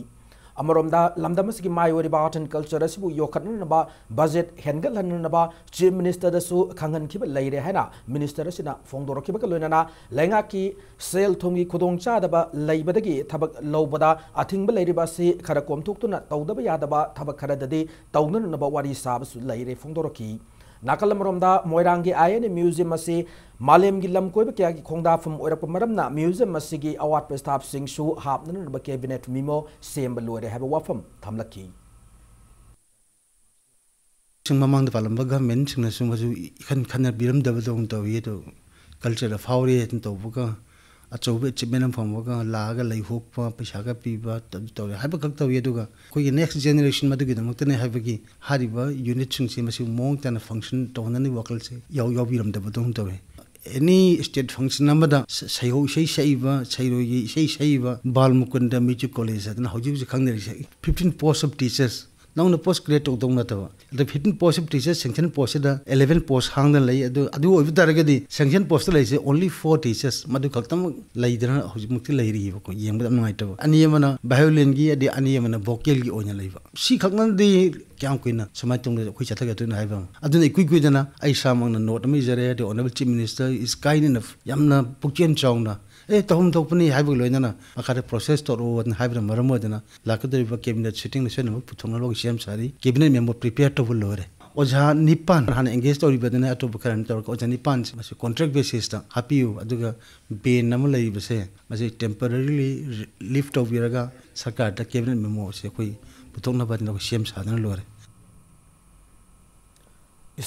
ꯑꯃꯔꯣꯝꯗ ꯂꯝꯗꯝ ꯑꯁꯤꯒꯤ ꯃꯥꯏ ꯑꯣꯏꯔꯤꯕ Art and Culture ꯑꯁꯤꯕꯨ ꯌꯣꯛꯈꯠꯅꯅꯕ budget ꯍꯦꯟꯒꯠꯍꯟꯅꯅꯕ Chief Ministerꯗꯁꯨ ꯈꯪꯍꯟꯈꯤꯕ ꯂꯩꯔꯦ ꯍꯥꯏꯅ Minister ꯑꯁꯤꯅ ꯐꯣꯡꯗꯣꯔꯛꯈꯤꯕꯒ ꯂꯣꯏꯅꯅ ꯂꯩꯉꯥꯛꯀꯤ ꯁꯦꯜ ꯊꯨꯝꯒꯤ ꯈꯨꯗꯣꯡꯆꯥꯗꯕ ꯂꯩꯕꯗꯒꯤ ꯊꯕꯛ ꯂꯧꯕꯗ ꯑꯊꯤꯡꯕ ꯂꯩꯔꯤꯕ ꯑꯁꯤ ꯈꯔ ꯀꯣꯝꯊꯣꯛꯇꯨꯅ ꯇꯧꯗꯕ ꯌꯥꯗꯕ ꯊꯕꯛ ꯈꯔꯗꯗꯤ ꯇꯧꯅꯅꯕ ꯋꯥꯔꯤ ꯁꯥꯕꯁꯨ ꯂꯩꯔꯦ ꯐꯣꯡꯗꯣꯔꯛꯈꯤ꯫ ꯅꯥꯀꯜ ꯑꯃꯔꯣꯝꯗ ꯃꯣꯏꯔꯥꯡꯒꯤ I N A Museum ꯑꯁꯤ ꯃꯥꯂꯦꯝꯒꯤ ꯂꯝ ꯀꯣꯏꯕ ꯀꯌꯥꯒꯤ ꯈꯣꯡꯗꯥꯐꯝ ꯑꯣꯏꯔꯛꯄ ꯃꯔꯝꯅ museum ꯑꯁꯤꯒꯤ ꯑꯋꯥꯠꯄ staffꯁꯤꯡꯁꯨ ꯍꯥꯞꯅꯅꯕ cabinet memo ꯁꯦꯝꯕ ꯂꯣꯏꯔꯦ ꯍꯥꯏꯕ ꯋꯥꯐꯝ ꯊꯝꯂꯛꯈꯤ꯫ ꯁꯤꯡ ꯃꯃꯥꯡꯗ ꯄꯥꯜꯂꯝꯕ ꯒꯚꯔꯟꯃꯦꯟꯠꯁꯤꯡꯅꯁꯨ ꯃꯁꯨ ꯏꯈꯟ ꯈꯟꯅꯕꯤꯔꯝꯗꯕꯗꯧꯅ ꯇꯧꯏ꯫ ꯑꯗꯣ cultureꯗ ꯐꯥꯎꯔꯦ ꯍꯥꯏꯅ ꯇꯧꯕꯒ ꯑꯆꯧꯕ achievement ꯑꯃ ꯐꯪꯕꯒ ꯂꯥꯛꯑꯒ ꯂꯩꯍꯣꯛꯄ, ꯄꯩꯁꯥꯒ ꯄꯤꯕ, ꯑꯗꯨ ꯇꯧꯔꯦ ꯍꯥꯏꯕ ꯈꯛ ꯇꯧꯏ꯫ ꯑꯗꯨꯒ ꯑꯩꯈꯣꯏꯒꯤ next generation ꯃꯗꯨꯒꯤꯗꯃꯛꯇꯅꯦ ꯍꯥꯏꯕꯒꯤ ꯍꯥꯏꯔꯤꯕ unitꯁꯤꯡꯁꯦ ꯃꯁꯤ ꯃꯑꯣꯡ ꯇꯥꯅ function ꯇꯧꯍꯟꯅꯕꯒꯤ ꯋꯥꯈꯜꯁꯦ ꯌꯥꯎ-, ꯌꯥꯎꯕꯤꯔꯝꯗꯕꯗꯧꯅ ꯇꯧꯏ꯫ Any state function ꯑꯃꯗ ꯁ-, ꯁꯩꯍꯧ ꯏꯁꯩ ꯁꯛꯏꯕ, ꯁꯩꯔꯣꯏꯒꯤ ꯏꯁꯩ ꯁꯛꯏꯕ ꯕꯥꯜ ꯃꯨꯀꯨꯟꯗ Music College ꯍꯥꯏꯗꯅ ꯍꯧꯖꯤꯛ ꯍꯧꯖꯤꯛ ꯈꯪꯅꯔꯤꯁꯦ fifteen post of teachers꯫ ꯅꯧꯅ post create ꯇꯧꯗꯧ ꯅꯠꯇꯕ꯫ ꯑꯗ fifteen post of teachers sanction postꯁꯤꯗ eleven post ꯍꯥꯡꯗꯅ ꯂꯩ꯫ ꯑꯗꯨ, ꯑꯗꯨ ꯑꯣꯏꯕ ꯇꯥꯔꯒꯗꯤ sanction postꯇ ꯂꯩꯔꯤꯁꯦ only four teachers꯫ ꯃꯗꯨ ꯈꯛꯇꯃꯛ ꯂꯩꯗꯅ ꯍꯧꯖꯤꯛꯃꯛꯇꯤ ꯂꯩꯔꯤꯕꯀꯣ꯫ ꯌꯦꯡꯕꯗ ꯌꯥꯝ ꯅꯨꯡꯉꯥꯏꯇꯕ꯫ ꯑꯅꯤ ꯑꯃꯅ violinꯒꯤ, ꯑꯗꯩ ꯑꯅꯤ ꯑꯃꯅ vocalꯒꯤ ꯑꯣꯏꯅ ꯂꯩꯕ꯫ ꯁꯤ ꯈꯛꯅꯗꯤ ꯀꯌꯥꯝ ꯀꯨꯏꯅ ꯁꯨꯃꯥꯏꯅ ꯇꯧꯅ ꯑꯩꯈꯣꯏ ꯆꯠꯊꯒꯗꯣꯏꯅꯣ ꯍꯥꯏꯕ ꯑꯃ꯫ ꯑꯗꯨꯅ ꯏꯀꯨꯏ ꯀꯨꯏꯗꯅ ꯑꯩ ꯏꯁꯥꯃꯛꯅ note ꯑꯃ ꯏꯖꯔꯦ꯫ ꯑꯗꯩ Honourable Chief Minister is kind enough, ꯌꯥꯝꯅ ꯄꯨꯛꯆꯦꯜ ꯆꯥꯎꯅ ꯑꯦ, ꯇꯧꯐꯝ ꯊꯣꯛꯄꯅꯤ ꯍꯥꯏꯕꯒ ꯂꯣꯏꯅꯅ ꯃꯈꯥꯗ ꯄ꯭ꯔꯣꯁꯦꯁ ꯇꯧꯔꯛꯑꯣꯅ ꯍꯥꯏꯕꯅ ꯃꯔꯝ ꯑꯣꯏꯗꯅ ꯂꯥꯛꯀꯗꯧꯔꯤꯕ ꯀꯦꯕꯤꯅꯦꯠ ꯁꯤꯇꯤꯡꯗ ꯁꯣꯏꯗꯅꯃꯛ ꯄꯨꯊꯣꯛꯅꯕ ꯁꯦꯝ ꯁꯥꯔꯤ꯫ ꯀꯦꯕꯤꯅꯦꯠ ꯃꯦꯃꯣ ꯄ꯭ꯔꯤꯄꯦꯌꯔ ꯇꯧꯕ ꯂꯣꯏꯔꯦ꯫ ꯑꯣꯖꯥ ꯅꯤꯄꯥꯟ ꯍꯥꯟꯅ ꯑꯦꯡꯒꯦꯖ ꯇꯧꯔꯤꯕꯗꯨꯅ ꯑꯇꯣꯞꯄ ꯈꯔꯅ ꯇꯧꯔꯒ ꯑꯣꯖꯥ ꯅꯤꯄꯥꯟꯁꯦ ꯃꯁꯤ ꯀꯣꯟꯇ꯭ꯔꯦꯛ ꯕꯦꯁꯤꯁꯇ ꯍꯥꯞꯄꯤꯌꯨ, ꯑꯗꯨꯒ ꯕꯦꯟ ꯑꯃ ꯂꯩꯔꯤꯕꯁꯦ ꯃꯁꯤ ꯇꯦꯝꯄꯔꯔꯤꯂꯤ ꯂꯤꯐ ꯇꯧꯕꯤꯔꯒ ꯁꯔꯀꯥꯔꯗ ꯀꯦꯕꯤꯅꯦꯠ ꯃꯦꯃꯣꯁꯦ ꯑꯩꯈꯣꯏ ꯄꯨꯊꯣꯛꯅꯕ ꯑꯩꯈꯣꯏ ꯁꯦꯝ ꯁꯥꯗꯨꯅ ꯂꯣꯏꯔꯦ꯫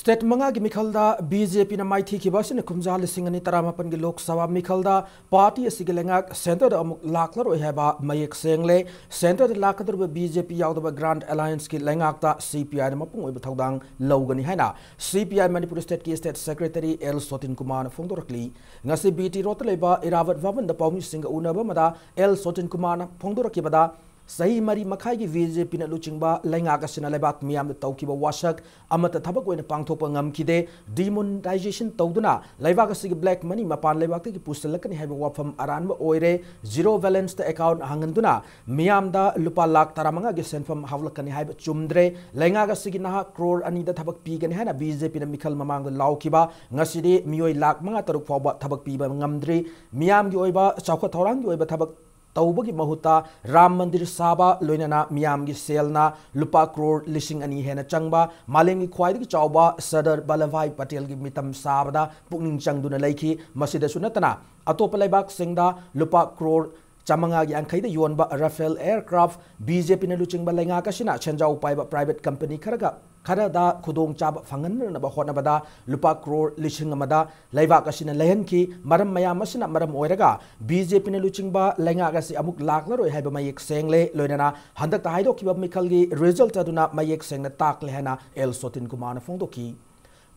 ꯁ꯭ꯇꯦꯠ ꯃꯉꯥꯒꯤ ꯃꯤꯈꯜꯗ ꯕꯤ ꯖꯦ ꯄꯤꯅ ꯃꯥꯏꯊꯤꯈꯤꯕ ꯑꯁꯤꯅ ꯀꯨꯝꯖꯥ ꯂꯤꯁꯤꯡ ꯑꯅꯤ ꯇꯔꯥꯃꯥꯄꯟꯒꯤ ꯂꯣꯛ ꯁꯚꯥ ꯃꯤꯈꯜꯗ ꯄꯥꯔꯇꯤ ꯑꯁꯤꯒꯤ ꯂꯩꯉꯥꯛ ꯁꯦꯟꯇꯔꯗ ꯑꯃꯨꯛ ꯂꯥꯛꯂꯔꯣꯏ ꯍꯥꯏꯕ ꯃꯌꯦꯛ ꯁꯦꯡꯂꯦ꯫ ꯁꯦꯟꯇꯔꯗ ꯂꯥꯛꯀꯗꯧꯔꯤꯕ ꯕꯤ ꯖꯦ ꯄꯤ ꯌꯥꯎꯗꯕ ꯒ꯭ꯔꯥꯟ ꯑꯦꯂꯥꯏꯟꯁꯀꯤ ꯂꯩꯉꯥꯛꯇ ꯁꯤ ꯄꯤ ꯑꯥꯏꯅ ꯃꯄꯨꯡ ꯑꯣꯏꯕ ꯊꯧꯗꯥꯡ ꯂꯧꯒꯅꯤ ꯍꯥꯏꯅ ꯁꯤ ꯄꯤ ꯑꯥꯏ ꯃꯅꯤꯄꯨꯔ ꯁ꯭ꯇꯦꯠꯀꯤ ꯁ꯭ꯇꯦꯠ ꯁꯦꯀ꯭ꯔꯦꯇꯔꯤ ꯑꯦꯜ ꯁꯣꯇꯤꯟ ꯀꯨꯃꯥꯔꯅ ꯐꯣꯡꯗꯣꯔꯛꯂꯤ꯫ ꯉꯁꯤ ꯕꯤ ꯇꯤ ꯔꯣꯗꯇ ꯂꯩꯕ ꯏꯔꯥꯕꯠ ꯚꯕꯟꯗ ꯄꯥꯎꯃꯤꯁꯤꯡꯒ ꯎꯅꯕ ꯑꯃꯗ ꯑꯦꯜ ꯁꯣꯇꯤꯟ ꯀꯨꯃꯥꯔꯅ ꯐꯣꯡꯗꯣꯔꯛꯈꯤꯕꯗ, ꯆꯍꯤ ꯃꯔꯤ ꯃꯈꯥꯏꯒꯤ ꯕꯤ ꯖꯦ ꯄꯤꯅ ꯂꯨꯆꯤꯡꯕ ꯂꯩꯉꯥꯛ ꯑꯁꯤꯅ ꯂꯩꯕꯥꯛ ꯃꯤꯌꯥꯝꯗ ꯇꯧꯈꯤꯕ ꯋꯥꯁꯛ ꯑꯃꯠꯇ ꯊꯕꯛ ꯑꯣꯏꯅ ꯄꯥꯡꯊꯣꯛꯄ ꯉꯝꯈꯤꯗꯦ꯫ ꯗꯤꯃꯣꯅꯤꯇꯥꯏꯖꯦꯁꯟ ꯇꯧꯗꯨꯅ ꯂꯩꯕꯥꯛ ꯑꯁꯤꯒꯤ ꯕ꯭ꯂꯦꯛ ꯃꯅꯤ ꯃꯄꯥꯟ ꯂꯩꯕꯥꯛꯇꯒꯤ ꯄꯨꯁꯤꯜꯂꯛꯀꯅꯤ ꯍꯥꯏꯕ ꯋꯥꯐꯝ ꯑꯔꯥꯟꯕ ꯑꯣꯏꯔꯦ꯫ ꯖꯤꯔꯣ ꯕꯦꯂꯦꯟꯁꯇ ꯑꯦꯀꯥꯎꯟ ꯍꯥꯡꯍꯟꯗꯨꯅ ꯃꯤꯌꯥꯝꯗ ꯂꯨꯄꯥ ꯂꯥꯈ ꯇꯔꯥꯃꯉꯥꯒꯤ ꯁꯦꯟꯐꯝ ꯍꯥꯞꯂꯛꯀꯅꯤ ꯍꯥꯏꯕ ꯆꯨꯝꯗ꯭ꯔꯦ꯫ ꯂꯩꯉꯥꯛ ꯑꯁꯤꯒꯤ ꯅꯍꯥ ꯀ꯭ꯔꯣꯔ ꯑꯅꯤꯗ ꯊꯕꯛ ꯄꯤꯒꯅꯤ ꯍꯥꯏꯅ ꯕꯤ ꯖꯦ ꯄꯤꯅ ꯃꯤꯈꯜ ꯃꯃꯥꯡꯗ ꯂꯥꯎꯈꯤꯕ, ꯉꯁꯤꯗꯤ ꯃꯤꯑꯣꯏ ꯂꯥꯈ ꯃꯉꯥ ꯇꯔꯨꯛ ꯐꯥꯎꯕ ꯊꯕꯛ ꯄꯤꯕ ꯉꯝꯗ꯭ꯔꯤ꯫ ꯃꯤꯌꯥꯝꯒꯤ ꯑꯣꯏꯕ ꯆꯥꯎꯈꯠ ꯊꯧꯔꯥꯡꯒꯤ ꯑꯣꯏꯕ ꯊꯕꯛ ꯇꯧꯕꯒꯤ ꯃꯍꯨꯠꯇ ꯔꯥꯝ ꯃꯟꯗꯤꯔ ꯁꯥꯕ, ꯂꯣꯏꯅꯅ ꯃꯤꯌꯥꯝꯒꯤ ꯁꯦꯜꯅ ꯂꯨꯄꯥ ꯀ꯭ꯔꯣꯔ ꯂꯤꯁꯤꯡ ꯑꯅꯤ ꯍꯦꯟꯅ ꯆꯪꯕ ꯃꯥꯂꯦꯝꯒꯤ ꯈ꯭ꯋꯥꯏꯗꯒꯤ ꯆꯥꯎꯕ ꯁꯔꯗꯥꯔ ꯚꯜꯂꯚꯚꯥꯏ ꯄꯇꯦꯜꯒꯤ ꯃꯤꯇꯝ ꯁꯥꯕꯗ ꯄꯨꯛꯅꯤꯡ ꯆꯪꯗꯨꯅ ꯂꯩꯈꯤ꯫ ꯃꯁꯤꯗꯁꯨ ꯅꯠꯇꯅ ꯑꯇꯣꯞꯄ ꯂꯩꯕꯥꯛꯁꯤꯡꯗ ꯂꯨꯄꯥ ꯀ꯭ꯔꯣꯔ ꯆꯥꯃꯉꯥꯒꯤ ꯌꯥꯡꯈꯩꯗ ꯌꯣꯟꯕ ꯔꯥꯐꯦꯜ ꯑꯦꯌꯔꯀ꯭ꯔꯥꯐ ꯕꯤ ꯖꯦ ꯄꯤꯅ ꯂꯨꯆꯤꯡꯕ ꯂꯩꯉꯥꯛ ꯑꯁꯤꯅ ꯁꯦꯟꯖꯥꯎ ꯄꯥꯏꯕ ꯄ꯭ꯔꯥꯏꯚꯦꯠ ꯀꯝꯄꯅꯤ ꯈꯔꯒ ꯈꯔꯗ ꯈꯨꯗꯣꯡꯆꯥꯕ ꯐꯪꯍꯟꯅꯅꯕ ꯍꯣꯠꯅꯕꯗ ꯂꯨꯄꯥ ꯀ꯭ꯔꯣꯔ ꯂꯤꯁꯤꯡ ꯑꯃꯗ ꯂꯩꯕꯥꯛ ꯑꯁꯤꯅ ꯂꯩꯍꯟꯈꯤ꯫ ꯃꯔꯝ ꯃꯌꯥꯝ ꯑꯁꯤꯅ ꯃꯔꯝ ꯑꯣꯏꯔꯒ ꯕꯤ ꯖꯦ ꯄꯤꯅ ꯂꯨꯆꯤꯡꯕ ꯂꯩꯉꯥꯛ ꯑꯁꯤ ꯑꯃꯨꯛ ꯂꯥꯛꯂꯔꯣꯏ ꯍꯥꯏꯕ ꯃꯌꯦꯛ ꯁꯦꯡꯂꯦ꯫ ꯂꯣꯏꯅꯅ ꯍꯟꯗꯛꯇ ꯍꯥꯏꯗꯣꯛꯈꯤꯕ ꯃꯤꯈꯜꯒꯤ ꯔꯤꯖꯜꯠ ꯑꯗꯨꯅ ꯃꯌꯦꯛ ꯁꯦꯡꯅ ꯇꯥꯛꯂꯦ ꯍꯥꯏꯅ ꯑꯦꯜ ꯁꯣꯇꯤꯟ ꯀꯨꯃꯥꯔꯅ ꯐꯣꯡꯗꯣꯛꯈꯤ꯫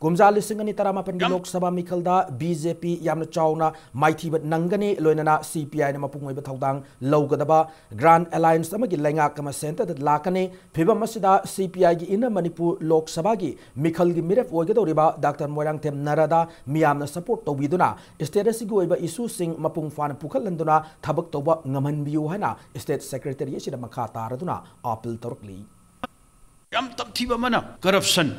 ꯀꯨꯝꯖꯥ ꯂꯤꯁꯤꯡ ꯑꯅꯤ ꯇꯔꯥꯃꯥꯄꯟꯒꯤ ꯌꯥꯝ ꯂꯣꯛ ꯁꯚꯥ ꯃꯤꯈꯜꯗ ꯕꯤ ꯖꯦ ꯄꯤ ꯌꯥꯝꯅ ꯆꯥꯎꯅ ꯃꯥꯏꯊꯤꯕ ꯅꯪꯒꯅꯤ, ꯂꯣꯏꯅꯅ ꯁꯤ ꯄꯤ ꯑꯥꯏꯅ ꯃꯄꯨꯡ ꯑꯣꯏꯕ ꯊꯧꯗꯥꯡ ꯂꯧꯒꯗꯕ ꯒ꯭ꯔꯥꯟ ꯑꯦꯂꯥꯏꯟꯁ ꯑꯃꯒꯤ ꯂꯩꯉꯥꯛ ꯑꯃ ꯁꯦꯟꯇꯔꯗ ꯂꯥꯛꯀꯅꯤ꯫ ꯐꯤꯕꯝ ꯑꯁꯤꯗ ꯁꯤ ꯄꯤ ꯑꯥꯏꯒꯤ ꯏꯟꯅ ꯃꯅꯤꯄꯨꯔ ꯂꯣꯛ ꯁꯚꯥꯒꯤ ꯃꯤꯈꯜꯒꯤ ꯃꯤꯔꯦꯞ ꯑꯣꯏꯒꯗꯧꯔꯤꯕ ꯗꯥꯛꯇꯔ ꯃꯣꯏꯔꯥꯡꯊꯦꯝ ꯅꯔꯥꯗ ꯃꯤꯌꯥꯝꯅ ꯁꯄꯣꯔꯠ ꯇꯧꯕꯤꯗꯨꯅ ꯁ꯭ꯇꯦꯠ ꯑꯁꯤꯒꯤ ꯑꯣꯏꯕ ꯏꯁꯨꯁꯤꯡ ꯃꯄꯨꯡ ꯐꯥꯅ ꯄꯨꯈꯠꯍꯟꯗꯨꯅ ꯊꯕꯛ ꯇꯧꯕ ꯉꯝꯍꯟꯕꯤꯌꯨ ꯍꯥꯏꯅ ꯁ꯭ꯇꯦꯠ ꯁꯦꯀ꯭ꯔꯦꯇꯔꯤ ꯑꯁꯤꯗ ꯃꯈꯥ ꯇꯥꯔꯗꯨꯅ ꯑꯥꯄꯤꯜ ꯇꯧꯔꯛꯂꯤ꯫ ꯌꯥꯝ ꯇꯝꯊꯤꯕ ꯑꯃꯅ ꯀꯔꯞꯁꯟ,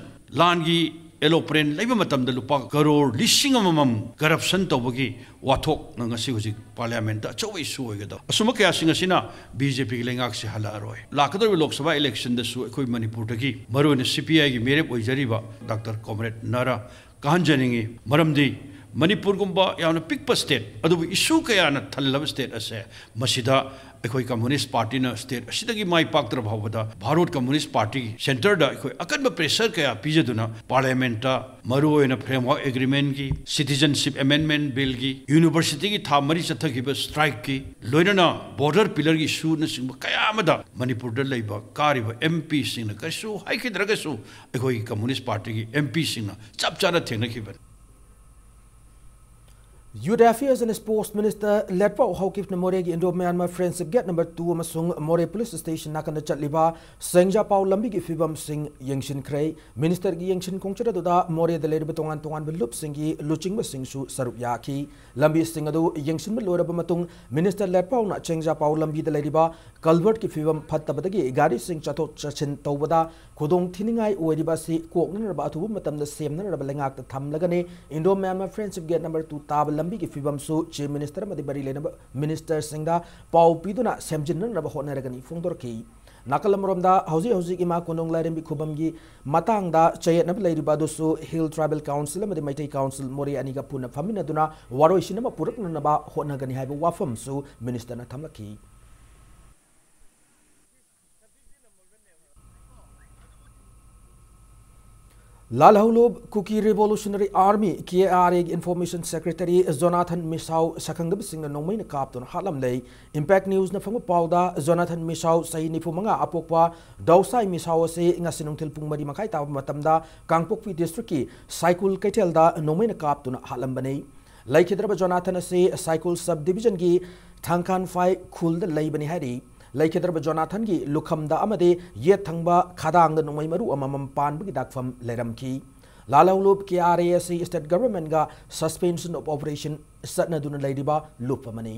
ꯂꯥꯟꯒꯤ ꯑꯦꯂꯣꯄ꯭ꯔꯦꯟ ꯂꯩꯕ ꯃꯇꯝꯗ ꯂꯨꯄꯥ ꯀꯔꯣꯔ ꯂꯤꯁꯤꯡ ꯑꯃꯃꯝ ꯀꯔꯞꯁꯟ ꯇꯧꯕꯒꯤ ꯋꯥꯊꯣꯛꯅ ꯉꯁꯤ ꯍꯧꯖꯤꯛ ꯄꯥꯔꯂꯤꯌꯥꯃꯦꯟꯠꯇ ꯑꯆꯧꯕ ꯏꯁꯨ ꯑꯣꯏꯒꯗꯕ꯫ ꯑꯁꯨꯝꯕ ꯀꯌꯥꯁꯤꯡ ꯑꯁꯤꯅ ꯕꯤ ꯖꯦ ꯄꯤꯒꯤ ꯂꯩꯉꯥꯛꯁꯤ ꯍꯜꯂꯛꯑꯔꯣꯏ꯫ ꯂꯥꯛꯀꯗꯧꯔꯤꯕ ꯂꯣꯛ ꯁꯚꯥ ꯏꯂꯦꯛꯁꯟꯗꯁꯨ ꯑꯩꯈꯣꯏ ꯃꯅꯤꯄꯨꯔꯗꯒꯤ, ꯃꯔꯨꯑꯣꯏꯅ ꯁꯤ ꯄꯤ ꯑꯥꯏꯒꯤ ꯃꯤꯔꯦꯞ ꯑꯣꯏꯖꯔꯤꯕ ꯗꯥꯛꯇꯔ ꯀꯣꯝꯔꯦꯗ ꯅꯥꯔꯥ ꯀꯥꯍꯟꯖꯅꯤꯡꯏ꯫ ꯃꯔꯝꯗꯤ ꯃꯅꯤꯄꯨꯔꯒꯨꯝꯕ ꯌꯥꯝꯅ ꯄꯤꯛꯄ ꯁ꯭ꯇꯦꯠ, ꯑꯗꯨꯕꯨ ꯏꯁꯨ ꯀꯌꯥꯅ ꯊꯜꯂꯕ ꯁ꯭ꯇꯦꯠ ꯑꯁꯦ, ꯃꯁꯤꯗ ꯑꯩꯈꯣꯏ ꯀꯝꯃꯨꯅꯤꯁ꯭ꯠ ꯄꯥꯔꯇꯤꯅ ꯁ꯭ꯇꯦꯠ ꯑꯁꯤꯗꯒꯤ ꯃꯥꯏ ꯄꯥꯛꯇ꯭ꯔꯕ ꯐꯥꯎꯕꯗ ꯚꯥꯔꯠ ꯀꯝꯃꯨꯅꯤꯁ꯭ꯠ ꯄꯥꯔꯇꯤ ꯁꯦꯟꯇꯔꯗ ꯑꯩꯈꯣꯏ ꯑꯀꯟꯕ ꯄ꯭ꯔꯦꯁꯔ ꯀꯌꯥ ꯄꯤꯖꯗꯨꯅ ꯄꯥꯔꯂꯤꯌꯥꯃꯦꯟꯠꯇ ꯃꯔꯨꯑꯣꯏꯅ ꯐ꯭ꯔꯦꯝꯋꯥꯔꯛ ꯑꯦꯒ꯭ꯔꯤꯃꯦꯟꯠꯀꯤ, ꯁꯤꯇꯤꯖꯟꯁꯤꯞ ꯑꯦꯃꯦꯟꯗꯃꯦꯟꯠ ꯕꯤꯜꯒꯤ, ꯌꯨꯅꯤꯚꯔꯁꯤꯇꯤꯒꯤ ꯊꯥ ꯃꯔꯤ ꯆꯠꯊꯈꯤꯕ ꯁ꯭ꯇ꯭ꯔꯥꯏꯛꯀꯤ, ꯂꯣꯏꯅꯅ ꯕꯣꯔꯗꯔ ꯄꯤꯂꯔꯒꯤ ꯏꯁꯨꯅꯆꯤꯡꯕ ꯀꯌꯥ ꯑꯃꯗ ꯃꯅꯤꯄꯨꯔꯗ ꯂꯩꯕ ꯀꯥꯔꯤꯕ ꯑꯦꯝ ꯄꯤꯁꯤꯡꯅ ꯀꯔꯤꯁꯨ ꯍꯥꯏꯈꯤꯗ꯭ꯔꯒꯁꯨ ꯑꯩꯈꯣꯏꯒꯤ ꯀꯝꯃꯨꯅꯤꯁ꯭ꯠ ꯄꯥꯔꯇꯤꯒꯤ ꯑꯦꯝ ꯄꯤꯁꯤꯡꯅ ꯆꯞ ꯆꯥꯅ ꯊꯦꯡꯅꯈꯤꯕꯅꯤ꯫ Youth Affairs and Sports Minister ꯂꯦꯠꯄꯥꯎ ꯍꯧꯀꯤꯞꯅ ꯃꯣꯔꯦꯒꯤ Indo Myanmar Friendship Gate number two ꯑꯃꯁꯨꯡ ꯃꯣꯔꯦ police station ꯅꯥꯀꯟꯗ ꯆꯠꯂꯤꯕ ꯁꯦꯡꯖꯥꯄꯥꯎ ꯂꯝꯕꯤꯒꯤ ꯐꯤꯕꯝꯁꯤꯡ ꯌꯦꯡꯁꯤꯟꯈ꯭ꯔꯦ꯫ Minister ꯒꯤ ꯌꯦꯡꯁꯤꯟ ꯈꯣꯡꯆꯠ ꯑꯗꯨꯗ ꯃꯣꯔꯦꯗ ꯂꯩꯔꯤꯕ ꯇꯣꯉꯥꯟ ꯇꯣꯉꯥꯟꯕ ꯂꯨꯞꯁꯤꯡꯒꯤ ꯂꯨꯆꯤꯡꯕꯁꯤꯡꯁꯨ ꯁꯔꯨꯛ ꯌꯥꯈꯤ꯫ ꯂꯝꯕꯤꯁꯤꯡ ꯑꯗꯨ ꯌꯦꯡꯁꯤꯟꯕ ꯂꯣꯏꯔꯕ ꯃꯇꯨꯡ, Minister ꯂꯦꯠꯄꯥꯎꯅ ꯁꯦꯡꯖꯥꯄꯥꯎ ꯂꯝꯕꯤꯗ ꯂꯩꯔꯤꯕ culvert ꯀꯤ ꯐꯤꯕꯝ ꯐꯠꯇꯕꯗꯒꯤ ꯒꯥꯔꯤꯁꯤꯡ ꯆꯠꯊꯣꯛ ꯆꯠꯁꯤꯟ ꯇꯧꯕꯗ ꯈꯨꯗꯣꯡ ꯊꯤꯅꯤꯡꯉꯥꯏ ꯑꯣꯏꯔꯤꯕ ꯑꯁꯤ ꯀꯣꯛꯅꯅꯕ ꯑꯊꯨꯕ ꯃꯇꯝꯗ ꯁꯦꯝꯅꯅꯕ ꯂꯩꯉꯥꯛꯇ ꯊꯝꯂꯒꯅꯤ꯫ Indo Myanmar Friendship Gate number two ꯇꯥꯕ ꯂꯝꯕꯤꯒꯤ ꯐꯤꯕꯝꯁꯨ Chief Minister ꯑꯃꯗꯤ ꯃꯔꯤ ꯂꯩꯅꯕ minister ꯁꯤꯡꯗ ꯄꯥꯎ ꯄꯤꯗꯨꯅ ꯁꯦꯝꯖꯤꯟꯅꯅꯕ ꯍꯣꯠꯅꯔꯒꯅꯤ ꯐꯣꯡꯗꯣꯔꯛꯈꯤ꯫ ꯅꯥꯀꯜ ꯑꯃꯔꯣꯝꯗ, ꯍꯧꯖꯤꯛ ꯍꯧꯖꯤꯛ ꯏꯃꯥ ꯀꯣꯅꯨꯡ ꯂꯥꯏꯔꯦꯝꯕꯤ ꯈꯨꯕꯝꯒꯤ ꯃꯇꯥꯡꯗ ꯆꯌꯦꯠꯅꯕ ꯂꯩꯔꯤꯕ ꯑꯗꯨꯁꯨ Hill Tribal Council ꯑꯃꯗꯤ Meitei Council ꯃꯣꯔꯦ ꯑꯅꯤꯒ ꯄꯨꯟꯅ ꯐꯝꯃꯤꯟꯅꯗꯨꯅ ꯋꯥꯔꯣꯏꯁꯤꯟ ꯑꯃ ꯄꯨꯔꯛꯅꯅꯕ ꯍꯣꯠꯅꯒꯅꯤ ꯍꯥꯏꯕ ꯋꯥꯐꯝꯁꯨ minister ꯅ ꯊꯝꯂꯛꯈꯤ꯫ ꯂꯥꯜꯍꯧꯂꯨꯞ Kuki Revolutionary Army, K R A ꯒꯤ Information Secretary Jonathan Misao ꯁꯛꯈꯪꯗꯕꯁꯤꯡꯅ ꯅꯣꯡꯃꯩꯅ ꯀꯥꯞꯇꯨꯅ ꯍꯥꯠꯂꯝꯂꯦ꯫ Impact News ꯅ ꯐꯪꯕ ꯄꯥꯎꯗ, Jonathan Misao, ꯆꯍꯤ ꯅꯤꯐꯨ ꯃꯉꯥ ꯑꯄꯣꯛꯄ ꯗꯧꯁꯥꯏ ꯃꯤꯁꯥꯎ ꯑꯁꯤ ꯉꯁꯤ ꯅꯨꯡꯊꯤꯜ ꯄꯨꯡ ꯃꯔꯤ ꯃꯈꯥꯏ ꯇꯥꯕ ꯃꯇꯝꯗ ꯀꯥꯡꯄꯣꯛꯄꯤ district ꯀꯤ ꯁꯥꯏꯀꯨꯜ ꯀꯩꯊꯦꯜꯗ ꯅꯣꯡꯃꯩꯅ ꯀꯥꯞꯇꯨꯅ ꯍꯥꯠꯂꯝꯕꯅꯤ꯫ ꯂꯩꯈꯤꯗ꯭ꯔꯕ ꯖꯣꯅꯥꯊꯟ ꯑꯁꯤ ꯁꯥꯏꯀꯨꯜ sub division ꯒꯤ ꯊꯥꯡꯈꯥꯟꯐꯥꯏ ꯈꯨꯜꯗ ꯂꯩꯕꯅꯤ ꯍꯥꯏꯔꯤ꯫ ꯂꯩꯈꯤꯗ꯭ꯔꯕ ꯖꯣꯅꯥꯊꯟꯒꯤ ꯂꯨꯈꯝꯗ ꯑꯃꯗꯤ ꯌꯦꯠ ꯊꯪꯕ ꯈꯗꯥꯡꯗ ꯅꯣꯡꯃꯩ ꯃꯔꯨ ꯑꯃꯃꯝ ꯄꯥꯟꯕꯒꯤ ꯗꯥꯛꯐꯝ ꯂꯩꯔꯝꯈꯤ꯫ ꯂꯥꯜꯍꯧꯂꯨꯞ K R A ꯑꯁꯤ state government ꯒ suspension of operation ꯆꯠꯅꯗꯨꯅ ꯂꯩꯔꯤꯕ ꯂꯨꯞ ꯑꯃꯅꯤ꯫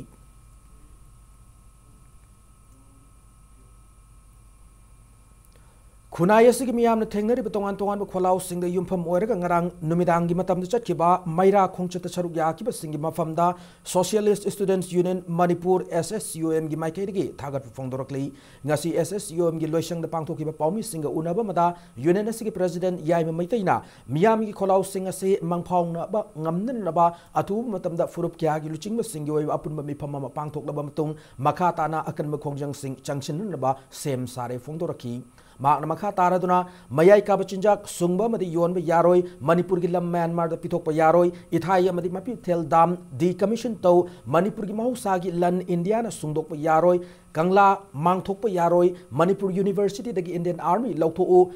ꯈꯨꯟꯅꯥꯏ ꯑꯁꯤꯒꯤ ꯃꯤꯌꯥꯝꯅ ꯊꯦꯡꯅꯔꯤꯕ ꯇꯣꯉꯥꯟ ꯇꯣꯉꯥꯟꯕ ꯈꯣꯜꯂꯥꯎꯁꯤꯡꯗ ꯌꯨꯝꯐꯝ ꯑꯣꯏꯔꯒ ꯉꯔꯥꯡ ꯅꯨꯃꯤꯗꯥꯡꯒꯤ ꯃꯇꯝꯗ ꯆꯠꯈꯤꯕ ꯃꯩꯔꯥ ꯈꯣꯡꯆꯠꯇ ꯁꯔꯨꯛ ꯌꯥꯈꯤꯕꯁꯤꯡꯒꯤ ꯃꯐꯝꯗ Socialist Students Union Manipur, S S U M ꯒꯤ ꯃꯥꯏꯀꯩꯗꯒꯤ ꯊꯥꯒꯠꯄ ꯐꯣꯡꯗꯣꯔꯛꯂꯤ꯫ ꯉꯁꯤ S S U M ꯒꯤ ꯂꯣꯏꯁꯪꯗ ꯄꯥꯡꯊꯣꯛꯈꯤꯕ ꯄꯥꯎꯃꯤꯁꯤꯡꯒ ꯎꯅꯕ ꯑꯃꯗ Union ꯑꯁꯤꯒꯤ President ꯌꯥꯏꯃ ꯃꯩꯇꯩꯅ ꯃꯤꯌꯥꯝꯒꯤ ꯈꯣꯜꯂꯥꯎꯁꯤꯡ ꯑꯁꯤ ꯃꯪꯐꯥꯎꯅꯕ ꯉꯝꯅꯅꯕ ꯑꯊꯨꯕ ꯃꯇꯝꯗ ꯐꯨꯔꯨꯞ ꯀꯌꯥꯒꯤ ꯂꯨꯆꯤꯡꯕꯁꯤꯡꯒꯤ ꯑꯣꯏꯕ ꯑꯄꯨꯟꯕ ꯃꯤꯐꯝ ꯑꯃ ꯄꯥꯡꯊꯣꯛꯂꯕ ꯃꯇꯨꯡ ꯃꯈꯥ ꯇꯥꯅ ꯑꯀꯟꯕ ꯈꯣꯡꯖꯪꯁꯤꯡ ꯆꯪꯁꯤꯟꯅꯅꯕ ꯁꯦꯝ ꯁꯥꯔꯦ ꯐꯣꯡꯗꯣꯔꯛꯈꯤ꯫ ꯃꯍꯥꯛꯅ ꯃꯈꯥ ꯇꯥꯔꯗꯨꯅ ꯃꯌꯥꯏ ꯀꯥꯕ ꯆꯤꯟꯖꯥꯛ ꯁꯨꯡꯕ ꯑꯃꯗꯤ ꯌꯣꯟꯕ ꯌꯥꯔꯣꯏ, ꯃꯅꯤꯄꯨꯔꯒꯤ ꯂꯝ ꯃ꯭ꯌꯥꯟꯃꯥꯔꯗ ꯄꯤꯊꯣꯛꯄ ꯌꯥꯔꯣꯏ, ꯏꯊꯥꯏ ꯑꯃꯗꯤ ꯃꯄꯤꯊꯦꯜ dam decommission ꯇꯧ, ꯃꯅꯤꯄꯨꯔꯒꯤ ꯃꯍꯧꯁꯥꯒꯤ ꯂꯟ ꯏꯟꯗꯤꯌꯥꯅ ꯁꯨꯡꯗꯣꯛꯄ ꯌꯥꯔꯣꯏ, ꯀꯪꯂꯥ ꯃꯥꯡꯊꯣꯛꯄ ꯌꯥꯔꯣꯏ, ꯃꯅꯤꯄꯨꯔ University ꯗꯒꯤ Indian Army ꯂꯧꯊꯣꯛꯎ,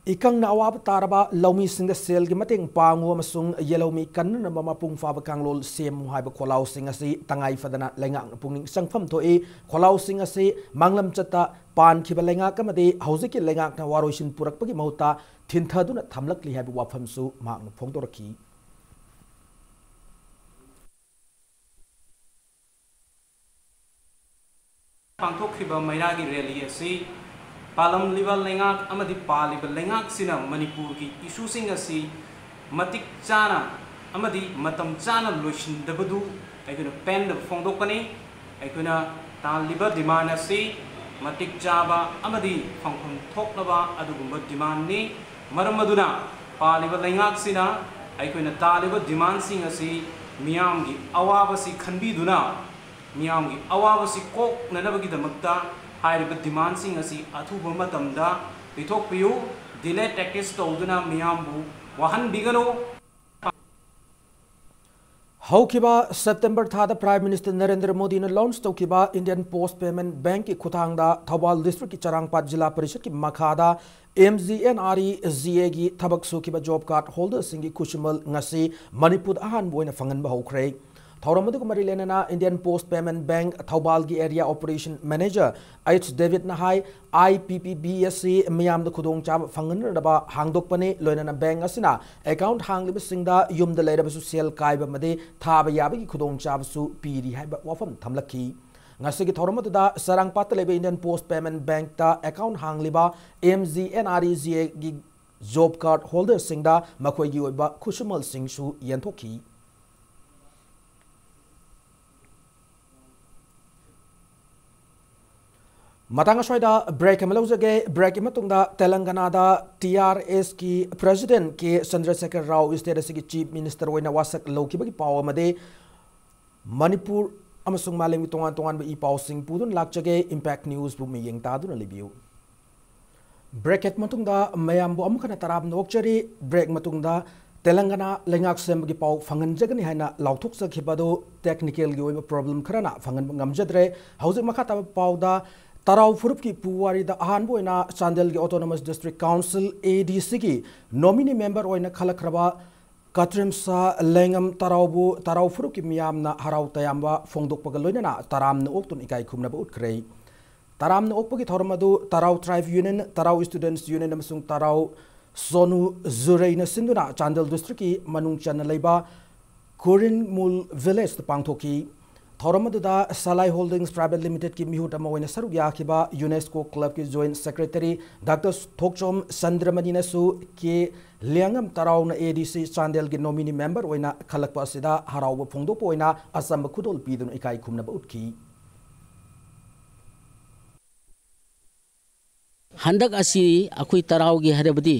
ꯏꯀꯪꯅ ꯑꯋꯥꯕ ꯇꯥꯔꯕ ꯂꯧꯃꯤꯁꯤꯡꯗ ꯁꯦꯜꯒꯤ ꯃꯇꯦꯡ ꯄꯥꯡꯉꯨ ꯑꯃꯁꯨꯡ ꯌꯦꯜꯍꯧꯃꯤ ꯀꯟꯅꯅꯕ ꯃꯄꯨꯡ ꯐꯥꯕ ꯀꯥꯡꯂꯣꯟ ꯁꯦꯝꯃꯨ ꯍꯥꯏꯕ ꯈꯣꯜꯂꯥꯎꯁꯤꯡ ꯑꯁꯤ ꯇꯉꯥꯏ ꯐꯗꯅ ꯂꯩꯉꯥꯛꯅ ꯄꯨꯛꯅꯤꯡ ꯆꯪꯐꯝ ꯊꯣꯛꯏ꯫ ꯈꯣꯜꯂꯥꯎꯁꯤꯡ ꯑꯁꯤ ꯃꯥꯡꯂꯝꯆꯠꯇ ꯄꯥꯟꯈꯤꯕ ꯂꯩꯉꯥꯛ ꯑꯃꯗꯤ ꯍꯧꯖꯤꯛꯀꯤ ꯂꯩꯉꯥꯛꯅ ꯋꯥꯔꯣꯏꯁꯤꯟ ꯄꯨꯔꯛꯄꯒꯤ ꯃꯍꯨꯠꯇ ꯊꯤꯟꯊꯗꯨꯅ ꯊꯝꯂꯛꯂꯤ ꯍꯥꯏꯕ ꯋꯥꯐꯝꯁꯨ ꯃꯍꯥꯛꯅ ꯐꯣꯡꯗꯣꯔꯛꯈꯤ꯫ ꯄꯥꯡꯊꯣꯛꯈꯤꯕ ꯃꯩꯔꯥꯒꯤ rally ꯑꯁꯤ ꯄꯥꯜꯂꯝꯂꯤꯕ ꯂꯩꯉꯥꯛ ꯑꯃꯗꯤ ꯄꯥꯜꯂꯤꯕ ꯂꯩꯉꯥꯛꯁꯤꯅ ꯃꯅꯤꯄꯨꯔꯒꯤ issueꯁꯤꯡ ꯑꯁꯤ ꯃꯇꯤꯛ ꯆꯥꯅ ꯑꯃꯗꯤ ꯃꯇꯝ ꯆꯥꯅ ꯂꯣꯏꯁꯤꯟꯗꯕꯗꯨ ꯑꯩꯈꯣꯏꯅ ꯄꯦꯟꯗꯕ ꯐꯣꯡꯗꯣꯛꯄꯅꯤ꯫ ꯑꯩꯈꯣꯏꯅ ꯇꯥꯜꯂꯤꯕ demand ꯑꯁꯤ ꯃꯇꯤꯛ ꯆꯥꯕ ꯑꯃꯗꯤ ꯐꯪꯐꯝ ꯊꯣꯛꯂꯕ ꯑꯗꯨꯒꯨꯝꯕ demandꯅꯤ꯫ ꯃꯔꯝ ꯑꯗꯨꯅ ꯄꯥꯜꯂꯤꯕ ꯂꯩꯉꯥꯛꯁꯤꯅ ꯑꯩꯈꯣꯏꯅ ꯇꯥꯜꯂꯤꯕ demandꯁꯤꯡ ꯑꯁꯤ ꯃꯤꯌꯥꯝꯒꯤ ꯑꯋꯥꯕꯁꯤ ꯈꯟꯕꯤꯗꯨꯅ, ꯃꯤꯌꯥꯝꯒꯤ ꯑꯋꯥꯕꯁꯤ ꯀꯣꯛꯅꯅꯕꯒꯤꯗꯃꯛꯇ ꯍꯥꯏꯔꯤꯕ demandꯁꯤꯡ ꯑꯁꯤ ꯑꯊꯨꯕ ꯃꯇꯝꯗ ꯄꯤꯊꯣꯛꯄꯤꯌꯨ꯫ Delay tactics ꯇꯧꯗꯨꯅ ꯃꯤꯌꯥꯝꯕꯨ ꯋꯥꯍꯟꯕꯤꯒꯅꯨ꯫ ꯍꯧꯈꯤꯕ September ꯊꯥꯗ Prime Minister ꯅꯔꯦꯟꯗ꯭ꯔ ꯃꯣꯗꯤꯅ launch ꯇꯧꯈꯤꯕ Indian Post Payment Bankꯀꯤ ꯈꯨꯠꯊꯥꯡꯗ ꯊꯧꯕꯥꯜ districtꯀꯤ ꯆꯔꯥꯡꯄꯥꯠ ꯖꯤꯂꯥ ꯄꯔꯤꯁꯗꯀꯤ ꯃꯈꯥꯗ M G N R E G Aꯒꯤ ꯊꯕꯛ ꯁꯨꯈꯤꯕ job card holderꯁꯤꯡꯒꯤ ꯈꯨꯠꯁꯨꯃꯟ ꯉꯁꯤ ꯃꯅꯤꯄꯨꯔꯗ ꯑꯍꯥꯟꯕ ꯑꯣꯏꯅ ꯐꯪꯍꯟꯕ ꯍꯧꯈ꯭ꯔꯦ꯫ ꯊꯧꯔꯝ ꯑꯗꯨꯒ ꯃꯔꯤ ꯂꯩꯅꯅ Indian Post Payment Bank ꯊꯧꯕꯥꯜꯒꯤ Area Operation Manager H Davidꯅ high, I P P B ꯑꯁꯤ ꯃꯤꯌꯥꯝꯗ ꯈꯨꯗꯣꯡꯆꯥꯕ ꯐꯪꯍꯟꯅꯅꯕ ꯍꯥꯡꯗꯣꯛꯄꯅꯤ, ꯂꯣꯏꯅꯅ bank ꯑꯁꯤꯅ account ꯍꯥꯡꯂꯤꯕꯁꯤꯡꯗ ꯌꯨꯝꯗ ꯂꯩꯔꯕꯁꯨ ꯁꯦꯜ ꯀꯥꯏꯕ ꯑꯃꯗꯤ ꯊꯥꯕ ꯌꯥꯕꯒꯤ ꯈꯨꯗꯣꯡꯆꯥꯕꯁꯨ ꯄꯤꯔꯤ ꯍꯥꯏꯕ ꯋꯥꯐꯝ ꯊꯝꯂꯛꯈꯤ꯫ ꯉꯁꯤꯒꯤ ꯊꯧꯔꯝ ꯑꯗꯨꯗ ꯆꯔꯥꯡꯄꯥꯠꯇ ꯂꯩꯕ Indian Post Payment Bankꯇ account ꯍꯥꯡꯂꯤꯕ M G N R E G Aꯒꯤ job card holderꯁꯤꯡꯗ ꯃꯈꯣꯏꯒꯤ ꯑꯣꯏꯕ ꯈꯨꯠꯁꯨꯃꯜꯁꯤꯡꯁꯨ ꯌꯦꯟꯊꯣꯛꯈꯤ꯫ ꯃꯇꯥꯡ ꯑꯁ꯭ꯋꯥꯏꯗ break ꯑꯃ ꯂꯧꯖꯒꯦ꯫ Breakꯀꯤ ꯃꯇꯨꯡꯗ ꯇꯦꯂꯪꯒꯅꯥꯗ T R Sꯀꯤ President K Chandrasekhar Rao state ꯑꯁꯤꯒꯤ Chief Minister ꯑꯣꯏꯅ ꯋꯥꯁꯛ ꯂꯧꯈꯤꯕꯒꯤ ꯄꯥꯎ ꯑꯃꯗꯤ ꯃꯅꯤꯄꯨꯔ ꯑꯃꯁꯨꯡ ꯃꯥꯂꯦꯝꯒꯤ ꯇꯣꯉꯥꯟ ꯇꯣꯉꯥꯟꯕ ꯏ ꯄꯥꯎꯁꯤꯡ ꯄꯨꯗꯨꯅ ꯂꯥꯛꯆꯒꯦ꯫ Impact Newsꯕꯨ ꯃꯤꯠꯌꯦꯡ ꯇꯥꯗꯨꯅ ꯂꯩꯕꯤꯌꯨ꯫ Break ꯃꯇꯨꯡꯗ ꯃꯌꯥꯝꯕꯨ ꯑꯃꯨꯛ ꯍꯟꯅ ꯇꯔꯥꯝꯅ ꯑꯣꯛꯆꯔꯤ꯫ Break ꯃꯇꯨꯡꯗ ꯇꯦꯂꯪꯒꯅꯥ ꯂꯩꯉꯥꯛ ꯁꯦꯝꯕꯒꯤ ꯄꯥꯎ ꯐꯪꯍꯟꯖꯒꯅꯤ ꯍꯥꯏꯅ ꯂꯥꯎꯊꯣꯛꯆꯈꯤꯕ ꯑꯗꯨ technicalꯒꯤ ꯑꯣꯏꯕ problem ꯈꯔꯅ ꯐꯪꯍꯟꯕ ꯉꯝꯖꯗ꯭ꯔꯦ꯫ ꯍꯧꯖꯤꯛ ꯃꯈꯥ ꯇꯥꯕ ꯄꯥꯎꯗ ꯇꯔꯥꯎ ꯐꯨꯔꯨꯞꯀꯤ ꯄꯨꯋꯥꯔꯤꯗ ꯑꯍꯥꯟꯕ ꯑꯣꯏꯅ ꯆꯥꯟꯗꯦꯜꯒꯤ Autonomous District Council, ADCꯒꯤ nominee member ꯑꯣꯏꯅ ꯈꯜꯂꯛꯈ꯭ꯔꯕ ꯀꯇ꯭ꯔꯤꯝꯁꯥ ꯂꯦꯡꯉꯝ ꯇꯔꯥꯎꯕꯨ ꯇꯔꯥꯎ ꯐꯨꯔꯨꯞꯀꯤ ꯃꯤꯌꯥꯝꯅ ꯍꯔꯥꯎ ꯇꯌꯥꯝꯕ ꯐꯣꯡꯗꯣꯛꯄꯒ ꯂꯣꯏꯅꯅ ꯇꯔꯥꯝꯅ ꯑꯣꯛꯇꯨꯅ ꯏꯀꯥꯏ ꯈꯨꯝꯅꯕ ꯎꯠꯈ꯭ꯔꯦ꯫ ꯇꯔꯥꯝꯅ ꯑꯣꯛꯄꯒꯤ ꯊꯧꯔꯝ ꯑꯗꯨ ꯇꯔꯥꯎ Tribe Union, ꯇꯔꯥꯎ Students Union ꯑꯃꯁꯨꯡ ꯇꯔꯥꯎ ꯁꯣꯅꯨ ꯖꯨꯔꯩꯅ ꯁꯤꯟꯗꯨꯅ ꯆꯥꯟꯗꯦꯜ districtꯀꯤ ꯃꯅꯨꯡ ꯆꯟꯅ ꯂꯩꯕ ꯀꯨꯔꯤꯟꯃꯨꯜ villageꯇ ꯄꯥꯡꯊꯣꯛꯈꯤ꯫ ꯊꯧꯔꯝ ꯑꯗꯨꯗ Salai Holdings Private Limitedꯀꯤ ꯃꯤꯍꯨꯠ ꯑꯃ ꯑꯣꯏꯅ ꯁꯔꯨꯛ ꯌꯥꯈꯤꯕ UNESCO clubꯀꯤ joint secretary Doctor ꯊꯣꯛꯆꯣꯝ ꯆꯟꯗ꯭ꯔꯃꯅꯤꯅꯁꯨ K ꯂꯤꯌꯥꯡꯉꯝ ꯇꯔꯥꯎꯅ ADC ꯆꯥꯟꯗꯦꯜꯒꯤ nominee member ꯑꯣꯏꯅ ꯈꯜꯂꯛꯄ ꯑꯁꯤꯗ ꯍꯔꯥꯎꯕ ꯐꯣꯡꯗꯣꯛꯄ ꯑꯣꯏꯅ ꯑꯆꯝꯕ ꯈꯨꯗꯣꯜ ꯄꯤꯗꯨꯅ ꯏꯀꯥꯏ ꯈꯨꯝꯅꯕ ꯎꯠꯈꯤ꯫ ꯍꯟꯗꯛ ꯑꯁꯤ ꯑꯩꯈꯣꯏ ꯇꯔꯥꯎꯒꯤ ꯍꯥꯏꯔꯕꯗꯤ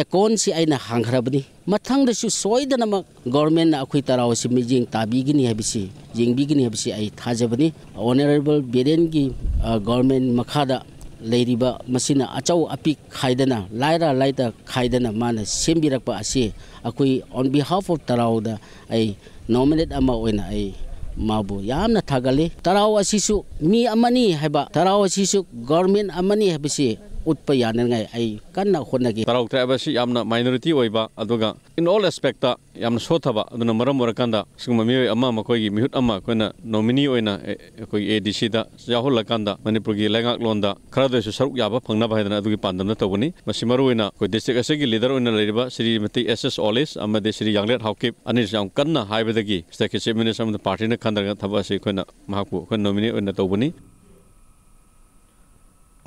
accountꯁꯤ ꯑꯩꯅ ꯍꯥꯡꯈ꯭ꯔꯕꯅꯤ꯫ ꯃꯊꯪꯗꯁꯨ ꯁꯣꯏꯗꯅꯃꯛ governmentꯅ ꯑꯩꯈꯣꯏ ꯇꯔꯥꯎ ꯑꯁꯤ ꯃꯤꯠꯌꯦꯡ ꯇꯥꯕꯤꯒꯅꯤ ꯍꯥꯏꯕꯁꯤ, ꯌꯦꯡꯕꯤꯒꯅꯤ ꯍꯥꯏꯕꯁꯤ ꯑꯩ ꯊꯥꯖꯕꯅꯤ꯫ Honourable ꯕꯤꯔꯦꯟꯒꯤ, ꯑ, government ꯃꯈꯥꯗ ꯂꯩꯔꯤꯕ ꯃꯁꯤꯅ ꯑꯆꯧ ꯑꯄꯤꯛ ꯈꯥꯏꯗꯅ, ꯂꯥꯏꯔ ꯂꯥꯏꯇ ꯈꯥꯏꯗꯅ ꯃꯥꯅ ꯁꯦꯝꯕꯤꯔꯛꯄ ꯑꯁꯤ ꯑꯩꯈꯣꯏ on behalf of ꯇꯔꯥꯎꯗ ꯑꯩ nominate ꯑꯃ ꯑꯣꯏꯅ ꯑꯩ ꯃꯥꯕꯨ ꯌꯥꯝꯅ ꯊꯥꯒꯠꯂꯤ꯫ ꯇꯔꯥꯎ ꯑꯁꯤꯁꯨ ꯃꯤ ꯑꯃꯅꯤ ꯍꯥꯏꯕ, ꯇꯔꯥꯎ ꯑꯁꯤꯁꯨ government ꯑꯃꯅꯤ ꯍꯥꯏꯕꯁꯤ ꯎꯠꯄ ꯌꯥꯅꯉꯥꯏ ꯑꯩ ꯀꯟꯅ ꯍꯣꯠꯅꯒꯦ꯫ ꯇꯔꯥꯎ tribe ꯑꯁꯤ ꯌꯥꯝꯅ minority ꯑꯣꯏꯕ, ꯑꯗꯨꯒ in all aspect ꯌꯥꯝꯅ ꯁꯣꯠꯊꯕ, ꯑꯗꯨꯅ ꯃꯔꯝ ꯑꯣꯏꯔꯀꯥꯟꯗ ꯁꯤꯒꯨꯝꯕ ꯃꯤꯑꯣꯏ ꯑꯃ, ꯃꯈꯣꯏꯒꯤ ꯃꯤꯍꯨꯠ ꯑꯃ ꯑꯩꯈꯣꯏꯅ nominee ꯑꯣꯏꯅ, ꯑꯦ, ꯑꯩꯈꯣꯏꯒꯤ ADCꯗ ꯌꯥꯎꯍꯜꯂꯀꯥꯟꯗ ꯃꯅꯤꯄꯨꯔꯒꯤ ꯂꯩꯉꯥꯛꯂꯣꯟꯗ ꯈꯔꯗ ꯑꯣꯏꯔꯁꯨ ꯁꯔꯨꯛ ꯌꯥꯕ ꯐꯪꯅꯕ ꯍꯥꯏꯗꯅ ꯑꯗꯨꯒꯤ ꯄꯥꯟꯗꯝꯗ ꯇꯧꯕꯅꯤ꯫ ꯃꯁꯤ ꯃꯔꯨꯑꯣꯏꯅ ꯑꯩꯈꯣꯏ district ꯑꯁꯤꯒꯤ leader ꯑꯣꯏꯅ ꯂꯩꯔꯤꯕ ꯁ꯭ꯔꯤꯃꯇꯤ S S Olish ꯑꯃꯗꯤ ꯁ꯭ꯔꯤ ꯌꯥꯡꯂꯦꯠ ꯍꯥꯎꯀꯤꯞ ꯑꯅꯤꯁꯨ ꯌꯥꯝ ꯀꯟꯅ ꯍꯥꯏꯕꯗꯒꯤ stateꯀꯤ chief minister ꯑꯃꯗꯤ partyꯅ ꯈꯟꯗꯔꯒ ꯊꯕꯛ ꯑꯁꯤ ꯑꯩꯈꯣꯏꯅ ꯃꯍꯥꯛꯄꯨ ꯑꯩꯈꯣꯏ nominee ꯑꯣꯏꯅ ꯇꯧꯕꯅꯤ꯫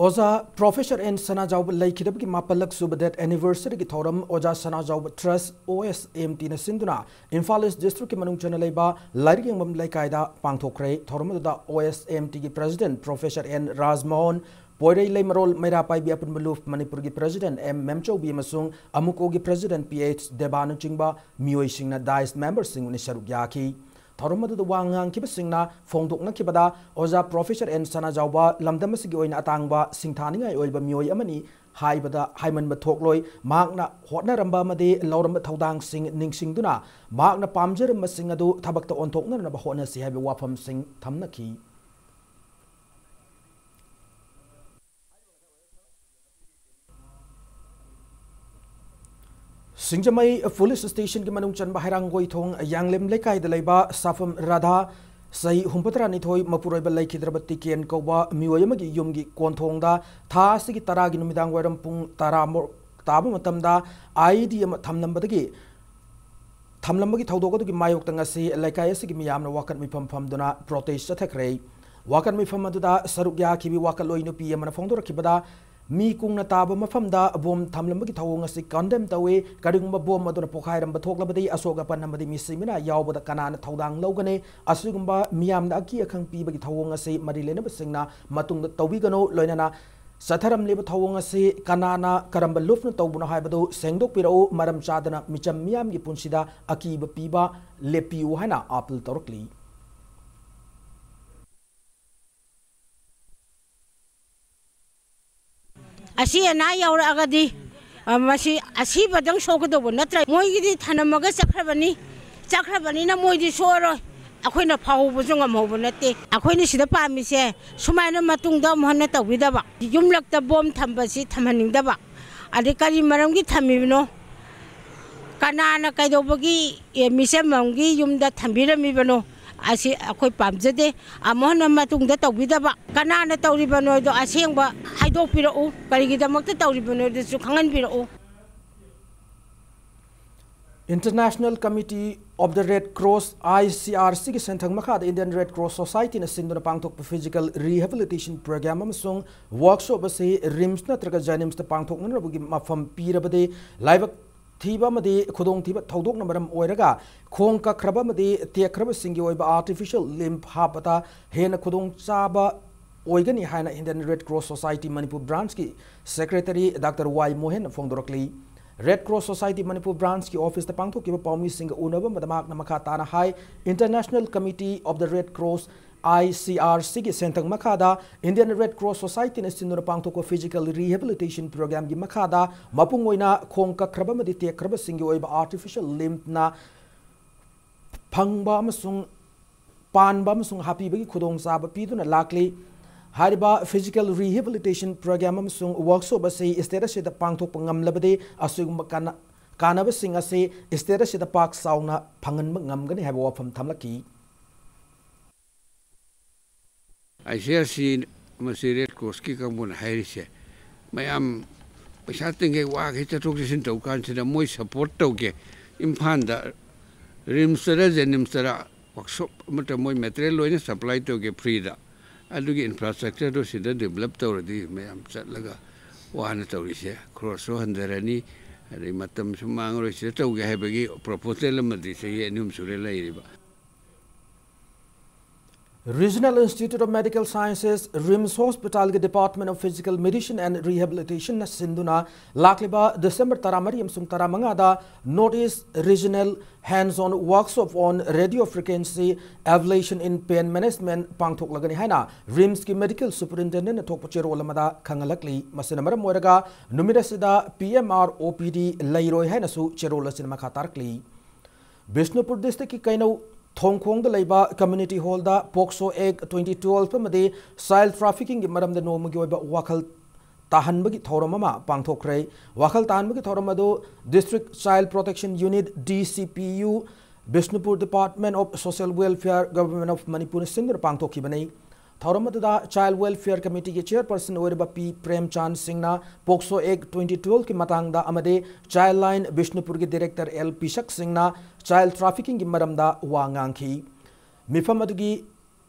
ꯑꯣꯖꯥ Professor N ꯁꯅꯥꯖꯥꯎꯕ ꯂꯩꯈꯤꯗꯕꯒꯤ ꯃꯥꯄꯜꯂꯛ ꯁꯨꯕ death anniversaryꯒꯤ ꯊꯧꯔꯝ ꯑꯣꯖꯥ ꯁꯅꯥꯖꯥꯎꯕ Trust, OSMTꯅ ꯁꯤꯟꯗꯨꯅ ꯏꯝꯐꯥꯜ East districtꯀꯤ ꯃꯅꯨꯡ ꯆꯟꯅ ꯂꯩꯕ ꯂꯥꯏꯔꯤꯛ ꯌꯦꯡꯐꯝ ꯂꯩꯀꯥꯏꯗ ꯄꯥꯡꯊꯣꯛꯈ꯭ꯔꯦ꯫ ꯊꯧꯔꯝ ꯑꯗꯨꯗ OSMTꯒꯤ president Professor N ꯔꯥꯖꯃꯣꯍꯟ, ꯄꯣꯏꯔꯩ ꯂꯩꯃꯔꯣꯜ ꯃꯩꯔꯥ ꯄꯥꯏꯕꯤ ꯑꯄꯨꯟꯕ ꯂꯨꯞ ꯃꯅꯤꯄꯨꯔꯒꯤ president M ꯃꯦꯝꯆꯧꯕꯤ ꯑꯃꯁꯨꯡ ꯑꯃꯨꯀꯣꯒꯤ president P H ꯗꯦꯕꯥꯅꯆꯤꯡꯕ ꯃꯤꯑꯣꯏꯁꯤꯡꯅ dais memberꯁꯤꯡ ꯑꯣꯏꯅ ꯁꯔꯨꯛ ꯌꯥꯈꯤ꯫ ꯊꯧꯔꯝ ꯑꯗꯨꯗ ꯋꯥ ꯉꯥꯡꯈꯤꯕꯁꯤꯡꯅ ꯐꯣꯡꯗꯣꯛꯅꯈꯤꯕꯗ, ꯑꯣꯖꯥ Professor N ꯁꯅꯥꯖꯥꯎꯕ ꯂꯝꯗꯝ ꯑꯁꯤꯒꯤ ꯑꯣꯏꯅ ꯑꯇꯥꯡꯕ ꯁꯤꯡꯊꯥꯅꯤꯡꯉꯥꯏ ꯑꯣꯏꯕ ꯃꯤꯑꯣꯏ ꯑꯃꯅꯤ ꯍꯥꯏꯕꯗ ꯍꯥꯏꯃꯟꯕ ꯊꯣꯛꯂꯣꯏ꯫ ꯃꯍꯥꯛꯅ ꯍꯣꯠꯅꯔꯝꯕ ꯑꯃꯗꯤ ꯂꯧꯔꯝꯕ ꯊꯧꯗꯥꯡꯁꯤꯡ ꯅꯤꯡꯁꯤꯡꯗꯨꯅ ꯃꯍꯥꯛꯅ ꯄꯥꯝꯖꯔꯝꯕꯁꯤꯡ ꯑꯗꯨ ꯊꯕꯛꯇ ꯑꯣꯟꯊꯣꯛꯅꯅꯕ ꯍꯣꯠꯅꯁꯤ ꯍꯥꯏꯕ ꯋꯥꯐꯝꯁꯤꯡ ꯊꯝꯅꯈꯤ꯫ ꯁꯤꯡꯖꯃꯩ police stationꯒꯤ ꯃꯅꯨꯡ ꯆꯟꯕ ꯍꯩꯔꯥꯡꯒꯣꯏꯊꯣꯡ ꯌꯥꯡꯂꯦꯝ ꯂꯩꯀꯥꯏꯗ ꯂꯩꯕ ꯁꯥꯐꯝ ꯔꯥꯙꯥ, ꯆꯍꯤ ꯍꯨꯝꯐꯨꯇꯔꯥꯅꯤꯊꯣꯏ, ꯃꯄꯨꯔꯣꯏꯕ ꯂꯩꯈꯤꯗ꯭ꯔꯕ ꯇꯤꯀꯦꯟ ꯀꯧꯕ ꯃꯤꯑꯣꯏ ꯑꯃꯒꯤ ꯌꯨꯝꯒꯤ ꯀꯣꯟꯊꯣꯡꯗ ꯊꯥ ꯑꯁꯤꯒꯤ ꯇꯔꯥꯒꯤ ꯅꯨꯃꯤꯗꯥꯡ ꯋꯥꯏꯔꯝ ꯄꯨꯡ ꯇꯔꯥꯃꯨꯛ ꯇꯥꯕ ꯃꯇꯝꯗ IED ꯑꯃ ꯊꯝꯂꯝꯕꯗꯒꯤ ꯊꯝꯂꯝꯕꯒꯤ ꯊꯧꯗꯣꯛ ꯑꯗꯨꯒꯤ ꯃꯥꯌꯣꯛꯇ ꯉꯁꯤ ꯂꯩꯀꯥꯏ ꯑꯁꯤꯒꯤ ꯃꯤꯌꯥꯝꯅ ꯋꯥꯀꯠ ꯃꯤꯐꯝ ꯐꯝꯗꯨꯅ protest ꯆꯠꯊꯈ꯭ꯔꯦ꯫ ꯋꯥꯀꯠ ꯃꯤꯐꯝ ꯑꯗꯨꯗ ꯁꯔꯨꯛ ꯌꯥꯈꯤꯕꯤ ꯋꯥꯀꯠꯂꯣꯏ ꯅꯨꯄꯤ ꯑꯃꯅ ꯐꯣꯡꯗꯣꯔꯛꯈꯤꯕꯗ, ꯃꯤ ꯀꯨꯡꯅ ꯇꯥꯕ ꯃꯐꯝꯗ ꯕꯣꯝ ꯊꯝꯂꯝꯕꯒꯤ ꯊꯧꯑꯣꯡ ꯑꯁꯤ condemn ꯇꯧꯏ꯫ ꯀꯔꯤꯒꯨꯝꯕ ꯕꯣꯝ ꯑꯗꯨꯅ ꯄꯣꯈꯥꯏꯔꯝꯕ ꯊꯣꯛꯂꯕꯗꯤ ꯑꯁꯣꯛ ꯑꯄꯟ ꯑꯃꯗꯤ ꯃꯤꯁꯤ ꯃꯤꯅꯥ ꯌꯥꯎꯕꯗ ꯀꯅꯥꯅ ꯊꯧꯗꯥꯡ ꯂꯧꯒꯅꯤ? ꯑꯁꯤꯒꯨꯝꯕ ꯃꯤꯌꯥꯝꯗ ꯑꯀꯤ ꯑꯈꯪ ꯄꯤꯕꯒꯤ ꯊꯧꯑꯣꯡ ꯑꯁꯤ ꯃꯔꯤ ꯂꯩꯅꯕꯁꯤꯡꯅ ꯃꯇꯨꯡꯗ ꯇꯧꯕꯤꯒꯅꯨ꯫ ꯂꯣꯏꯅꯅ ꯆꯠꯊꯔꯝꯂꯤꯕ ꯊꯧꯑꯣꯡ ꯑꯁꯤ ꯀꯅꯥꯅ, ꯀꯔꯝꯕ ꯂꯨꯞꯅ ꯇꯧꯕꯅꯣ ꯍꯥꯏꯕꯗꯨ ꯁꯦꯡꯗꯣꯛꯄꯤꯔꯛꯎ꯫ ꯃꯔꯝ ꯆꯥꯗꯅ ꯃꯤꯆꯝ ꯃꯤꯌꯥꯝꯒꯤ ꯄꯨꯟꯁꯤꯗ ꯑꯀꯤꯕ ꯄꯤꯕ ꯂꯦꯞꯄꯤꯌꯨ ꯍꯥꯏꯅ appeal ꯇꯧꯔꯛꯂꯤ꯫ ꯑꯁꯤ ꯑꯅꯥ ꯌꯥꯎꯔꯛꯑꯒꯗꯤ, ꯑ, ꯃꯁꯤ ꯑꯁꯤꯕꯗꯪ ꯁꯣꯛꯀꯗꯧꯕ ꯅꯠꯇ꯭ꯔꯦ꯫ ꯃꯣꯏꯒꯤꯗꯤ ꯊꯅꯝꯃꯒ ꯆꯠꯈ꯭ꯔꯕꯅꯤ, ꯆꯠꯈ꯭ꯔꯕꯅꯤꯅ ꯃꯣꯏꯗꯤ ꯁꯣꯛꯑꯔꯣꯏ꯫ ꯑꯩꯈꯣꯏꯅ ꯐꯥꯎꯍꯧꯕꯁꯨ ꯉꯝꯍꯧꯕ ꯅꯠꯇꯦ꯫ ꯑꯩꯈꯣꯏꯅ ꯁꯤꯗ ꯄꯥꯝꯃꯤꯁꯦ ꯁꯨꯃꯥꯏꯅ ꯃꯇꯨꯡꯗ ꯑꯃꯨꯛ ꯍꯟꯅ ꯇꯧꯕꯤꯗꯕ, ꯌꯨꯝꯂꯛꯇ ꯕꯣꯝ ꯊꯝꯕꯁꯤ ꯊꯝꯍꯟꯅꯤꯡꯗꯕ꯫ ꯑꯗꯩ ꯀꯔꯤ ꯃꯔꯝꯒꯤ ꯊꯝꯃꯤꯕꯅꯣ? ꯀꯅꯥꯅ ꯀꯩꯗꯧꯕꯒꯤ, ꯑꯦ, ꯃꯤꯆꯝ ꯑꯃꯒꯤ ꯌꯨꯝꯗ ꯊꯝꯕꯤꯔꯝꯃꯤꯕꯅꯣ? ꯑꯁꯤ ꯑꯩꯈꯣꯏ ꯄꯥꯝꯖꯗꯦ꯫ ꯑꯃꯨꯛ ꯍꯟꯅ ꯃꯇꯨꯡꯗ ꯇꯧꯕꯤꯗꯕ꯫ ꯀꯅꯥꯅ ꯇꯧꯔꯤꯕꯅꯣꯗꯣ ꯑꯁꯦꯡꯕ ꯍꯥꯏꯗꯣꯛꯄꯤꯔꯛꯎ꯫ ꯀꯔꯤꯒꯤꯗꯃꯛꯇ ꯇꯧꯔꯤꯕꯅꯣꯗꯨꯁꯨ ꯈꯪꯍꯟꯕꯤꯔꯛꯎ꯫ International Committee of the Red Cross, I C R C ꯒꯤ ꯁꯦꯟꯊꯪ ꯃꯈꯥꯗ Indian Red Cross Society ꯅ ꯁꯤꯟꯗꯨꯅ ꯄꯥꯡꯊꯣꯛꯄ physical rehabilitation program ꯑꯃꯁꯨꯡ workshop ꯑꯁꯤ RIMS ꯅꯠꯇ꯭ꯔꯒ JNIMS ꯇ ꯄꯥꯡꯊꯣꯛꯅꯅꯕꯒꯤ ꯃꯐꯝ ꯄꯤꯔꯕꯗꯤ ꯂꯥꯏꯕꯛ ꯊꯤꯕ ꯑꯃꯗꯤ ꯈꯨꯗꯣꯡꯊꯤꯕ ꯊꯧꯗꯣꯛꯅ ꯃꯔꯝ ꯑꯣꯏꯔꯒ ꯈꯣꯡ ꯀꯛꯈ꯭ꯔꯕ ꯑꯃꯗꯤ ꯇꯦꯛꯈ꯭ꯔꯕꯁꯤꯡꯒꯤ ꯑꯣꯏꯕ artificial limb ꯍꯥꯞꯄꯗ ꯍꯦꯟꯅ ꯈꯨꯗꯣꯡꯆꯥꯕ ꯑꯣꯏꯒꯅꯤ ꯍꯥꯏꯅ Indian Red Cross Society Manipur Branch ꯀꯤ Secretary Doctor Y ꯃꯣꯍꯟꯅ ꯐꯣꯡꯗꯣꯔꯛꯂꯤ꯫ Red Cross Society Manipur Branch ꯀꯤ office ꯇ ꯄꯥꯡꯊꯣꯛꯈꯤꯕ ꯄꯥꯎꯃꯤꯁꯤꯡꯒ ꯎꯅꯕ ꯑꯃꯗ ꯃꯍꯥꯛꯅ ꯃꯈꯥ ꯇꯥꯅ ꯍꯥꯏ, International Committee of the Red Cross, I C R C ꯒꯤ ꯁꯦꯟꯊꯪ ꯃꯈꯥꯗ Indian Red Cross Society ꯅ ꯁꯤꯟꯗꯨꯅ ꯄꯥꯡꯊꯣꯛꯄ physical rehabilitation program ꯒꯤ ꯃꯈꯥꯗ ꯃꯄꯨꯡ ꯑꯣꯏꯅ ꯈꯣꯡ ꯀꯛꯈ꯭ꯔꯕ ꯑꯃꯗꯤ ꯇꯦꯛꯈ꯭ꯔꯕꯁꯤꯡꯒꯤ ꯑꯣꯏꯕ artificial limb ꯅ ꯐꯪꯕ ꯑꯃꯁꯨꯡ ꯄꯥꯟꯕ ꯑꯃꯁꯨꯡ ꯍꯥꯞꯄꯤꯕꯒꯤ ꯈꯨꯗꯣꯡꯆꯥꯕ ꯄꯤꯗꯨꯅ ꯂꯥꯛꯂꯤ꯫ ꯍꯥꯏꯔꯤꯕ physical rehabilitation program ꯑꯃꯁꯨꯡ workshop ꯑꯁꯤ state ꯑꯁꯤꯗ ꯄꯥꯡꯊꯣꯛꯄ ꯉꯝꯂꯕꯗꯤ ꯑꯁꯤꯒꯨꯝꯕ ꯀꯥꯟꯅ-, ꯀꯥꯟꯅꯕꯁꯤꯡ ꯑꯁꯤ state ꯑꯁꯤꯗ ꯄꯥꯛ ꯆꯥꯎꯅ ꯐꯪꯍꯟꯕ ꯉꯝꯒꯅꯤ ꯍꯥꯏꯕ ꯋꯥꯐꯝ ꯊꯝꯂꯛꯈꯤ꯫ ꯑꯥꯏ ꯁꯤ ꯑꯥꯔ ꯁꯤ ꯃꯁꯤ ꯔꯦꯗ ꯀ꯭ꯔꯣꯁꯀꯤ ꯀꯥꯡꯕꯨꯅ ꯍꯥꯏꯔꯤꯁꯦ, ꯃꯌꯥꯝ ꯄꯩꯁꯥ ꯇꯤꯡꯒꯩ ꯋꯥꯈꯩ ꯆꯠꯊꯣꯛ ꯆꯠꯁꯤꯟ ꯇꯧ ꯀꯥꯟꯁꯤꯗ ꯃꯣꯏ ꯁꯞꯄꯣꯔꯠ ꯇꯧꯒꯦ, ꯏꯝꯐꯥꯜꯗ ꯔꯤꯝꯁꯇꯔ ꯖꯦꯅꯤꯝꯁꯇꯔ ꯋꯥꯛꯁꯣꯞ ꯑꯃꯠꯇ ꯃꯣꯏ ꯃꯦꯇꯔꯤꯌꯦꯜ ꯂꯣꯏꯅ ꯁꯄ꯭ꯂꯥꯏ ꯇꯧꯒꯦ ꯐ꯭ꯔꯤꯗ, ꯑꯗꯨꯒꯤ ꯏꯟꯐ꯭ꯔꯥꯁ꯭ꯇ꯭ꯔꯛꯆꯔꯗꯣ ꯁꯤꯗ ꯗꯤꯕꯂꯞ ꯇꯧꯔꯗꯤ ꯃꯌꯥꯝ ꯆꯠꯂꯒ ꯋꯥꯅ ꯇꯧꯔꯤꯁꯦ ꯈ꯭ꯔꯣꯁꯁꯨ ꯍꯟꯊꯔꯅꯤ, ꯑꯗꯩ ꯃꯇꯝꯁꯨ ꯃꯥꯡꯉꯔꯣꯏ꯫ ꯁꯤꯗ ꯇꯧꯒꯦ ꯍꯥꯏꯕꯒꯤ ꯄ꯭ꯔꯣꯄꯣꯖꯦꯜ ꯑꯃꯗꯤ ꯆꯍꯤ ꯑꯅꯤ ꯑꯍꯨꯝ ꯁꯨꯔꯦ ꯂꯩꯔꯤꯕ꯫ Regional Institute of Medical Sciences, RIMS Hospital ꯒꯤ Department of Physical Medicine and Rehabilitation ꯅ ꯁꯤꯟꯗꯨꯅ ꯂꯥꯛꯂꯤꯕ ꯗꯤꯁꯦꯝꯕꯔ ꯇꯔꯥꯃꯔꯤ ꯑꯃꯁꯨꯡ ꯇꯔꯥꯃꯉꯥꯗ North East Regional Hands-on Workshop on Radio Frequency Ablation in Pain Management ꯄꯥꯡꯊꯣꯛꯂꯒꯅꯤ ꯍꯥꯏꯅ ꯔꯤꯝꯁꯀꯤ ꯃꯦꯗꯤꯀꯦꯜ ꯁꯨꯄꯔꯤꯟꯇꯦꯟꯗꯦꯟꯠꯅ ꯊꯣꯛꯄ ꯆꯦꯔꯣꯜ ꯑꯃꯗ ꯈꯪꯍꯜꯂꯛꯂꯤ꯫ ꯃꯁꯤꯅ ꯃꯔꯝ ꯑꯣꯏꯔꯒ ꯅꯨꯃꯤꯠ ꯑꯁꯤꯗ ꯄꯤ ꯑꯦꯝ ꯑꯥꯔ ꯑꯣ ꯄꯤ ꯗꯤ ꯂꯩꯔꯣꯏ ꯍꯥꯏꯅꯁꯨ ꯆꯦꯔꯣꯜ ꯑꯁꯤꯅ ꯃꯈꯥ ꯇꯥꯔꯛꯂꯤ꯫ ꯕꯤꯁꯅꯨꯄꯨꯔ ꯗꯤꯁꯇ꯭ꯔꯤꯛꯀꯤ ꯀꯩꯅꯧ ꯊꯣꯡꯈꯣꯡꯗ ꯂꯩꯕ Community Hall ꯗ POCSO Act twenty twelve ꯑꯃꯗꯤ child trafficking ꯒꯤ ꯃꯔꯝꯗ ꯅꯣꯡꯃꯒꯤ ꯑꯣꯏꯕ ꯋꯥꯈꯜ ꯇꯥꯍꯟꯕꯒꯤ ꯊꯧꯔꯝ ꯑꯃ ꯄꯥꯡꯊꯣꯛꯈ꯭ꯔꯦ꯫ ꯋꯥꯈꯜ ꯇꯥꯍꯟꯕꯒꯤ ꯊꯧꯔꯝ ꯑꯗꯨ District Child Protection Unit, D C P U, Bishnupur Department of Social Welfare, Government of Manipur ꯅ ꯁꯤꯟꯗꯨꯅ ꯄꯥꯡꯊꯣꯛꯈꯤꯕꯅꯤ꯫ ꯊꯧꯔꯝ ꯑꯗꯨꯗ Child Welfare Committee ꯒꯤ Chairperson ꯑꯣꯏꯔꯤꯕ P ꯄ꯭ꯔꯦꯝꯆꯥꯟ ꯁꯤꯡꯅ POCSO Act twenty twelve ꯀꯤ ꯃꯇꯥꯡꯗ ꯑꯃꯗꯤ Child Line ꯕꯤꯁꯅꯨꯄꯨꯔꯒꯤ Director L ꯄꯤꯁꯛ ꯁꯤꯡꯅ child trafficking ꯒꯤ ꯃꯔꯝꯗ ꯋꯥ ꯉꯥꯡꯈꯤ꯫ ꯃꯤꯐꯝ ꯑꯗꯨꯒꯤ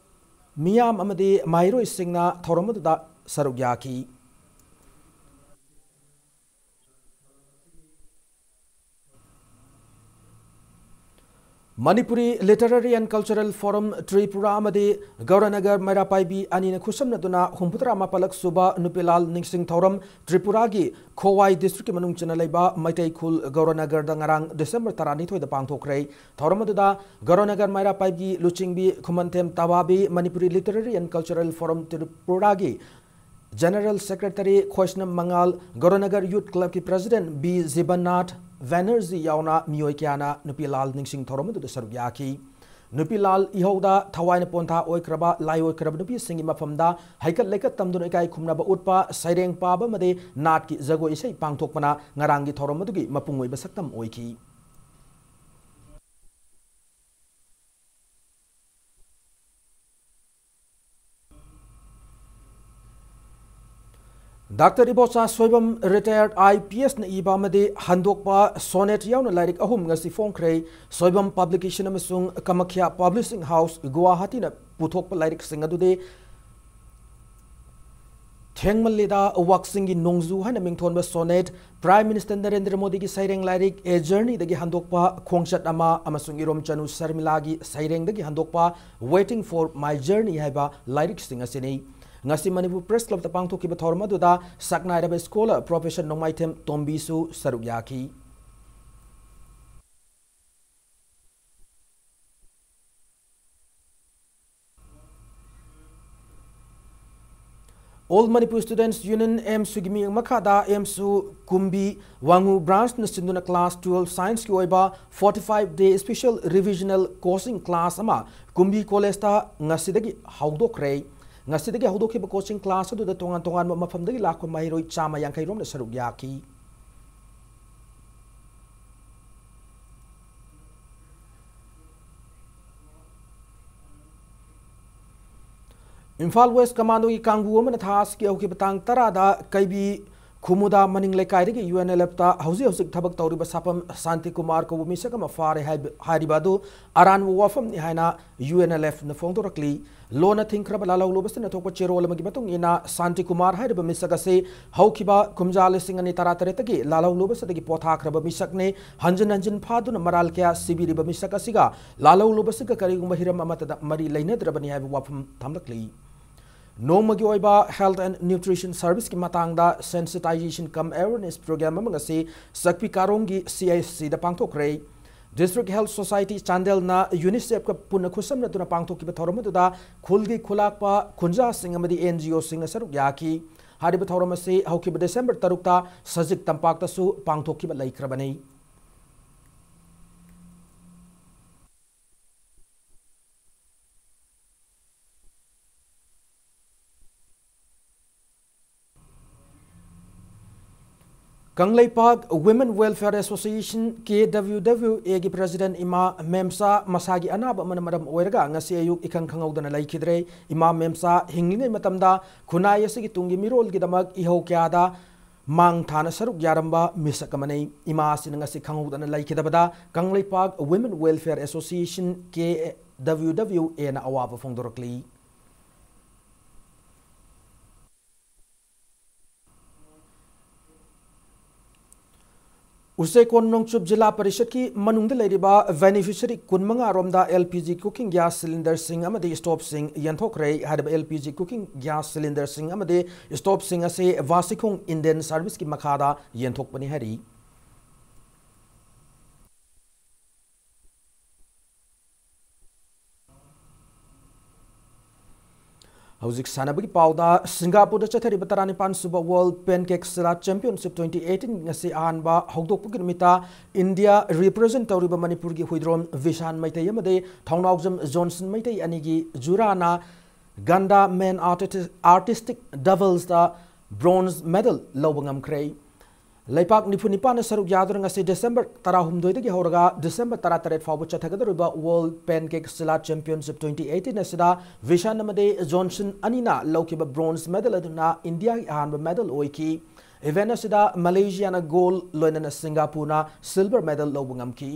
ꯃꯤꯌꯥꯝ ꯑꯃꯗꯤ ꯃꯍꯩꯔꯣꯏꯁꯤꯡꯅ ꯊꯧꯔꯝ ꯑꯗꯨꯗ ꯁꯔꯨꯛ ꯌꯥꯈꯤ꯫ Manipuri Literary and Cultural Forum Tripura ꯑꯃꯗꯤ ꯒꯧꯔꯅꯒꯔ ꯃꯩꯔꯥ ꯄꯥꯏꯕꯤ ꯑꯅꯤꯅ ꯈꯨꯠꯁꯝꯅꯗꯨꯅ ꯍꯨꯝꯐꯨꯇꯔꯥ ꯃꯥꯄꯜꯂꯛ ꯁꯨꯕ ꯅꯨꯄꯤ ꯂꯥꯜ ꯅꯤꯡꯁꯤꯡ ꯊꯧꯔꯝ ꯇ꯭ꯔꯤꯄꯨꯔꯥꯒꯤ ꯈꯣꯋꯥꯏ district ꯀꯤ ꯃꯅꯨꯡ ꯆꯟꯅ ꯂꯩꯕ ꯃꯩꯇꯩ ꯈꯨꯜ ꯒꯧꯔꯅꯒꯔꯗ ꯉꯔꯥꯡ December ꯇꯔꯥꯅꯤꯊꯣꯏꯗ ꯄꯥꯡꯊꯣꯛꯈ꯭ꯔꯦ꯫ ꯊꯧꯔꯝ ꯑꯗꯨꯗ ꯒꯧꯔꯅꯒꯔ ꯃꯩꯔꯥ ꯄꯥꯏꯕꯤ ꯂꯨꯆꯤꯡꯕꯤ ꯈꯨꯃꯟꯊꯦꯝ ꯇꯕꯥꯕꯤ, Manipuri Literary and Cultural Forum ꯇ꯭ꯔꯤꯄꯨꯔꯥꯒꯤ General Secretary ꯈꯣꯏꯁꯅꯝ ꯃꯉꯥꯜ, ꯒꯧꯔꯅꯒꯔ Youth Club ꯀꯤ President ꯕꯤ ꯖꯤꯕꯟꯅꯥꯊ ꯕꯦꯅꯔꯖꯤ ꯌꯥꯎꯅ ꯃꯤꯑꯣꯏ ꯀꯌꯥꯅ ꯅꯨꯄꯤ ꯂꯥꯜ ꯅꯤꯡꯁꯤꯡ ꯊꯧꯔꯝ ꯑꯗꯨꯗ ꯁꯔꯨꯛ ꯌꯥꯈꯤ꯫ ꯅꯨꯄꯤ ꯂꯥꯜ ꯏꯍꯧꯗ ꯊꯋꯥꯏꯅ ꯄꯣꯟꯊꯥ ꯑꯣꯏꯈ꯭ꯔꯕ, ꯂꯥꯏ ꯑꯣꯏꯈ꯭ꯔꯕ ꯅꯨꯄꯤꯁꯤꯡꯒꯤ ꯃꯐꯝꯗ ꯍꯩꯀꯠ ꯂꯩꯀꯠ ꯇꯝꯗꯨꯅ ꯏꯀꯥꯏ ꯈꯨꯝꯅꯕ ꯎꯠꯄ, ꯁꯩꯔꯦꯡ ꯄꯥꯕ ꯑꯃꯗꯤ ꯅꯥꯠꯀꯤ ꯖꯒꯣꯏ ꯏꯁꯩ ꯄꯥꯡꯊꯣꯛꯄꯅ ꯉꯔꯥꯡꯒꯤ ꯊꯧꯔꯝ ꯑꯗꯨꯒꯤ ꯃꯄꯨꯡ ꯑꯣꯏꯕ ꯁꯛꯇꯝ ꯑꯣꯏꯈꯤ꯫ Doctor Ibocha Soibam, retired I P S ꯅ ꯏꯕ ꯑꯃꯗꯤ ꯍꯟꯗꯣꯛꯄ sonnet ꯌꯥꯎꯅ ꯂꯥꯏꯔꯤꯛ ꯑꯍꯨꯝ ꯉꯁꯤ ꯐꯣꯡꯈ꯭ꯔꯦ꯫ ꯁꯣꯏꯕꯝ Publication ꯑꯃꯁꯨꯡ ꯀꯃꯈ꯭ꯌꯥ Publishing House, ꯒꯨꯋꯥꯍꯥꯇꯤꯅ ꯄꯨꯊꯣꯛꯄ ꯂꯥꯏꯔꯤꯛꯁꯤꯡ ꯑꯗꯨꯗꯤ ꯊꯦꯡꯃꯜꯂꯦꯗ ꯋꯥꯛꯆꯤꯡꯒꯤ ꯅꯣꯡꯖꯨ ꯍꯥꯏꯅ ꯃꯤꯡꯊꯣꯟꯕ sonnet, Prime Minister ꯅꯔꯦꯟꯗ꯭ꯔ ꯃꯣꯗꯤꯒꯤ ꯁꯩꯔꯦꯡ ꯂꯥꯏꯔꯤꯛ A Journey ꯗꯒꯤ ꯍꯟꯗꯣꯛꯄ ꯈꯣꯡꯆꯠ ꯑꯃ ꯑꯃꯁꯨꯡ ꯏꯔꯣꯝꯆꯅꯨ ꯁꯔꯃꯤꯂꯥꯒꯤ ꯁꯩꯔꯦꯡꯗꯒꯤ ꯍꯟꯗꯣꯛꯄ Waiting for My Journey ꯍꯥꯏꯕ ꯂꯥꯏꯔꯤꯛꯁꯤꯡ ꯑꯁꯤꯅꯤ꯫ ꯉꯁꯤ ꯃꯅꯤꯄꯨꯔ Press Club ꯇ ꯄꯥꯡꯊꯣꯛꯈꯤꯕ ꯊꯧꯔꯝ ꯑꯗꯨꯗ ꯁꯛꯅꯥꯏꯔꯕ scholar Professor ꯅꯣꯡꯃꯥꯏꯊꯦꯝ ꯇꯣꯝꯕꯤꯁꯨ ꯁꯔꯨꯛ ꯌꯥꯈꯤ꯫ All Manipur Students Union, ꯑꯦꯝꯁꯨꯒꯤ ꯃꯤꯠꯌꯦꯡ ꯃꯈꯥꯗ ꯑꯦꯝꯁꯨ ꯀꯨꯝꯕꯤ ꯋꯥꯉꯨ branchꯅ ꯁꯤꯟꯗꯨꯅ class twelve scienceꯀꯤ ꯑꯣꯏꯕ forty five day special revisional coaching class ꯑꯃ ꯀꯨꯝꯕꯤ collegeꯇ ꯉꯁꯤꯗꯒꯤ ꯍꯧꯗꯣꯛꯈ꯭ꯔꯦ꯫ ꯉꯁꯤꯗꯒꯤ ꯍꯧꯗꯣꯛꯈꯤꯕ coaching class ꯑꯗꯨꯗ ꯇꯣꯉꯥꯟ ꯇꯣꯉꯥꯟꯕ ꯃꯐꯝꯗꯒꯤ ꯂꯥꯛꯄ ꯃꯍꯩꯔꯣꯏ ꯆꯥꯝꯃ ꯌꯥꯡꯈꯩ ꯔꯣꯝꯅ ꯁꯔꯨꯛ ꯌꯥꯈꯤ꯫ ꯏꯝꯐꯥꯜ West Commandoꯒꯤ ꯀꯥꯡꯕꯨ ꯑꯃꯅ ꯊꯥ ꯑꯁꯤꯒꯤ ꯍꯧꯈꯤꯕ ꯇꯥꯡ ꯇꯔꯥꯗ ꯀꯩꯕꯤ ꯈꯨꯃꯨꯗꯥ ꯃꯅꯤꯡ ꯂꯩꯀꯥꯏꯗꯒꯤ UNLFꯇ ꯍꯧꯖꯤꯛ ꯍꯧꯖꯤꯛ ꯊꯕꯛ ꯇꯧꯔꯤꯕ ꯁꯥꯄꯝ ꯁꯥꯟꯇꯤ ꯀꯨꯃꯥꯔ ꯀꯧꯕ ꯃꯤꯁꯛ ꯑꯃ ꯐꯥꯔꯦ ꯍꯥꯏꯕ, ꯍꯥꯏꯔꯤꯕ ꯑꯗꯨ ꯑꯔꯥꯟꯕ ꯋꯥꯐꯝꯅꯤ ꯍꯥꯏꯅ UNLFꯅ ꯐꯣꯡꯗꯣꯔꯛꯂꯤ꯫ ꯂꯣꯟꯅ ꯊꯤꯡꯈ꯭ꯔꯕ ꯂꯥꯜꯍꯧꯂꯨꯕꯁꯤꯡꯅ ꯊꯣꯛꯄ ꯆꯦꯔꯣꯜ ꯑꯃꯒꯤ ꯃꯇꯨꯡ ꯏꯟꯅ, ꯁꯥꯟꯇꯤ ꯀꯨꯃꯥꯔ ꯍꯥꯏꯔꯤꯕ ꯃꯤꯁꯛ ꯑꯁꯤ ꯍꯧꯈꯤꯕ ꯀꯨꯝꯖꯥ ꯂꯤꯁꯤꯡ ꯑꯅꯤ ꯇꯔꯥꯇꯔꯦꯠꯇꯒꯤ ꯂꯥꯜꯍꯧꯂꯨꯕꯁꯤꯗꯒꯤ ꯄꯣꯊꯥꯈ꯭ꯔꯕ ꯃꯤꯁꯛꯅꯤ꯫ ꯍꯟꯖꯤꯟ ꯍꯟꯖꯤꯟ ꯐꯥꯗꯨꯅ ꯃꯔꯥꯜ ꯀꯌꯥ ꯁꯤꯕꯤꯔꯤꯕ ꯃꯤꯁꯛ ꯑꯁꯤꯒ ꯂꯥꯜꯍꯧꯂꯨꯕꯁꯤꯒ ꯀꯔꯤꯒꯨꯝꯕ ꯍꯤꯔꯝ ꯑꯃꯠꯇꯗ ꯃꯔꯤ ꯂꯩꯅꯗ꯭ꯔꯕꯅꯤ ꯍꯥꯏꯕ ꯋꯥꯐꯝ ꯊꯝꯂꯛꯂꯤ꯫ ꯅꯣꯡꯃꯒꯤ ꯑꯣꯏꯕ health and nutrition serviceꯀꯤ ꯃꯇꯥꯡꯗ sensitization cum awareness program ꯑꯃ ꯉꯁꯤ ꯆꯛꯄꯤ ꯀꯥꯔꯣꯡꯒꯤ CHCꯗ ꯄꯥꯡꯊꯣꯛꯈ꯭ꯔꯦ꯫ District Health Society ꯆꯥꯟꯗꯦꯜꯅ UNICEFꯀ ꯄꯨꯟꯅ ꯈꯨꯠꯁꯝꯅꯗꯨꯅ ꯄꯥꯡꯊꯣꯛꯈꯤꯕ ꯊꯧꯔꯝ ꯑꯗꯨꯗ ꯈꯨꯜꯒꯤ ꯈꯨꯂꯥꯛꯄ ꯈꯨꯟꯖꯥꯁꯤꯡ ꯑꯃꯗꯤ NGOꯁꯤꯡꯅ ꯁꯔꯨꯛ ꯌꯥꯈꯤ꯫ ꯍꯥꯏꯔꯤꯕ ꯊꯧꯔꯝ ꯑꯁꯤ ꯍꯧꯈꯤꯕ December ꯇꯔꯨꯛꯇ ꯁꯖꯤꯛ ꯇꯝꯄꯥꯛꯇꯁꯨ ꯄꯥꯡꯊꯣꯛꯈꯤꯕ ꯂꯩꯈ꯭ꯔꯕꯅꯤ꯫ Kangleipak Women Welfare Association, KWWAꯒꯤ president ꯏꯃꯥ ꯃꯦꯝꯆꯥ ꯃꯁꯥꯒꯤ ꯑꯅꯥꯕ ꯑꯃꯅ ꯃꯔꯝ ꯑꯣꯏꯔꯒ ꯉꯁꯤ ꯑꯌꯨꯛ ꯏꯈꯪ ꯈꯪꯍꯧꯗꯅ ꯂꯩꯈꯤꯗ꯭ꯔꯦ꯫ ꯏꯃꯥ ꯃꯦꯝꯆꯥ ꯍꯤꯡꯂꯤꯉꯩ ꯃꯇꯝꯗ ꯈꯨꯟꯅꯥꯏ ꯑꯁꯤꯒꯤ ꯇꯨꯡꯒꯤ ꯃꯤꯔꯣꯜꯒꯤꯗꯃꯛ ꯏꯍꯧ ꯀꯌꯥꯗ ꯃꯥꯡ ꯊꯥꯅ ꯁꯔꯨꯛ ꯌꯥꯔꯝꯕ ꯃꯤꯁꯛ ꯑꯃꯅꯤ꯫ ꯏꯃꯥ ꯑꯁꯤꯅ ꯉꯁꯤ ꯈꯪꯍꯧꯗꯅ ꯂꯩꯈꯤꯗꯕꯗ ꯀꯪꯂꯩꯄꯥꯛ Women Welfare Association, KWWAꯅ ꯑꯋꯥꯕ ꯐꯣꯡꯗꯣꯔꯛꯂꯤ꯫ ꯎꯆꯦꯀꯣꯟ ꯅꯣꯡꯆꯨꯞ ꯖꯤꯂꯥ ꯄꯔꯤꯁꯠꯀꯤ ꯃꯅꯨꯡꯗ ꯂꯩꯔꯤꯕ beneficiary ꯀꯨꯟꯃꯉꯥ ꯔꯣꯝꯗ LPG cooking gas cylinderꯁꯤꯡ ꯑꯃꯗꯤ stoveꯁꯤꯡ ꯌꯦꯟꯊꯣꯛꯈ꯭ꯔꯦ꯫ ꯍꯥꯏꯔꯤꯕ LPG cooking gas cylinderꯁꯤꯡ ꯑꯃꯗꯤ stoveꯁꯤꯡ ꯑꯁꯤ ꯚꯥꯁꯤꯈꯣꯡ Indian Serviceꯀꯤ ꯃꯈꯥꯗ ꯌꯦꯟꯊꯣꯛꯄꯅꯤ ꯍꯥꯏꯔꯤ꯫ ꯍꯧꯖꯤꯛ ꯁꯥꯟꯅꯕꯒꯤ ꯄꯥꯎꯗ, ꯁꯤꯡꯒꯥꯄꯨꯔꯗ ꯆꯠꯊꯔꯤꯕ ꯇꯔꯥꯅꯤꯄꯥꯟ ꯁꯨꯕ World Pancake Slat Championship twenty eighteen ꯉꯁꯤ ꯑꯍꯥꯟꯕ ꯍꯧꯗꯣꯛꯄꯒꯤ ꯅꯨꯃꯤꯠꯇ ꯏꯟꯗꯤꯌꯥ represent ꯇꯧꯔꯤꯕ ꯃꯅꯤꯄꯨꯔꯒꯤ ꯍꯨꯏꯗ꯭ꯔꯣꯝ ꯕꯤꯁꯥꯟ ꯃꯩꯇꯩ ꯑꯃꯗꯤ ꯊꯧꯅꯥꯎꯖꯝ ꯖꯣꯟꯁꯟ ꯃꯩꯇꯩ ꯑꯅꯤꯒꯤ ꯖꯨꯔꯥꯅ ꯒꯟꯗꯥ men arti-, artistic doublesꯇ bronze medal ꯂꯧꯕ ꯉꯝꯈ꯭ꯔꯦ꯫ ꯂꯩꯄꯥꯛ ꯅꯤꯐꯨ ꯅꯤꯄꯥꯟꯅ ꯁꯔꯨꯛ ꯌꯥꯗꯨꯅ ꯉꯁꯤ ꯗꯤꯁꯦꯝꯕꯔ ꯇꯔꯥꯍꯨꯝꯗꯣꯏꯗꯒꯤ ꯍꯧꯔꯒ ꯗꯤꯁꯦꯝꯕꯔ ꯇꯔꯥꯇꯔꯦꯠ ꯐꯥꯎꯕ ꯆꯠꯊꯒꯗꯧꯔꯤꯕ World Pancake Slat Championship twenty eighteen ꯑꯁꯤꯗ ꯕꯤꯁꯥꯟ ꯑꯃꯗꯤ ꯖꯣꯟꯁꯟ ꯑꯅꯤꯅ ꯂꯧꯈꯤꯕ bronze medal ꯑꯗꯨꯅ ꯏꯟꯗꯤꯌꯥꯒꯤ ꯑꯍꯥꯟꯕ medal ꯑꯣꯏꯈꯤ꯫ Event ꯑꯁꯤꯗ ꯃꯂꯦꯁꯤꯌꯥꯅ gold, ꯂꯣꯏꯅꯅ ꯁꯤꯡꯒꯥꯄꯨꯔꯅ silver medal ꯂꯧꯕ ꯉꯝꯈꯤ꯫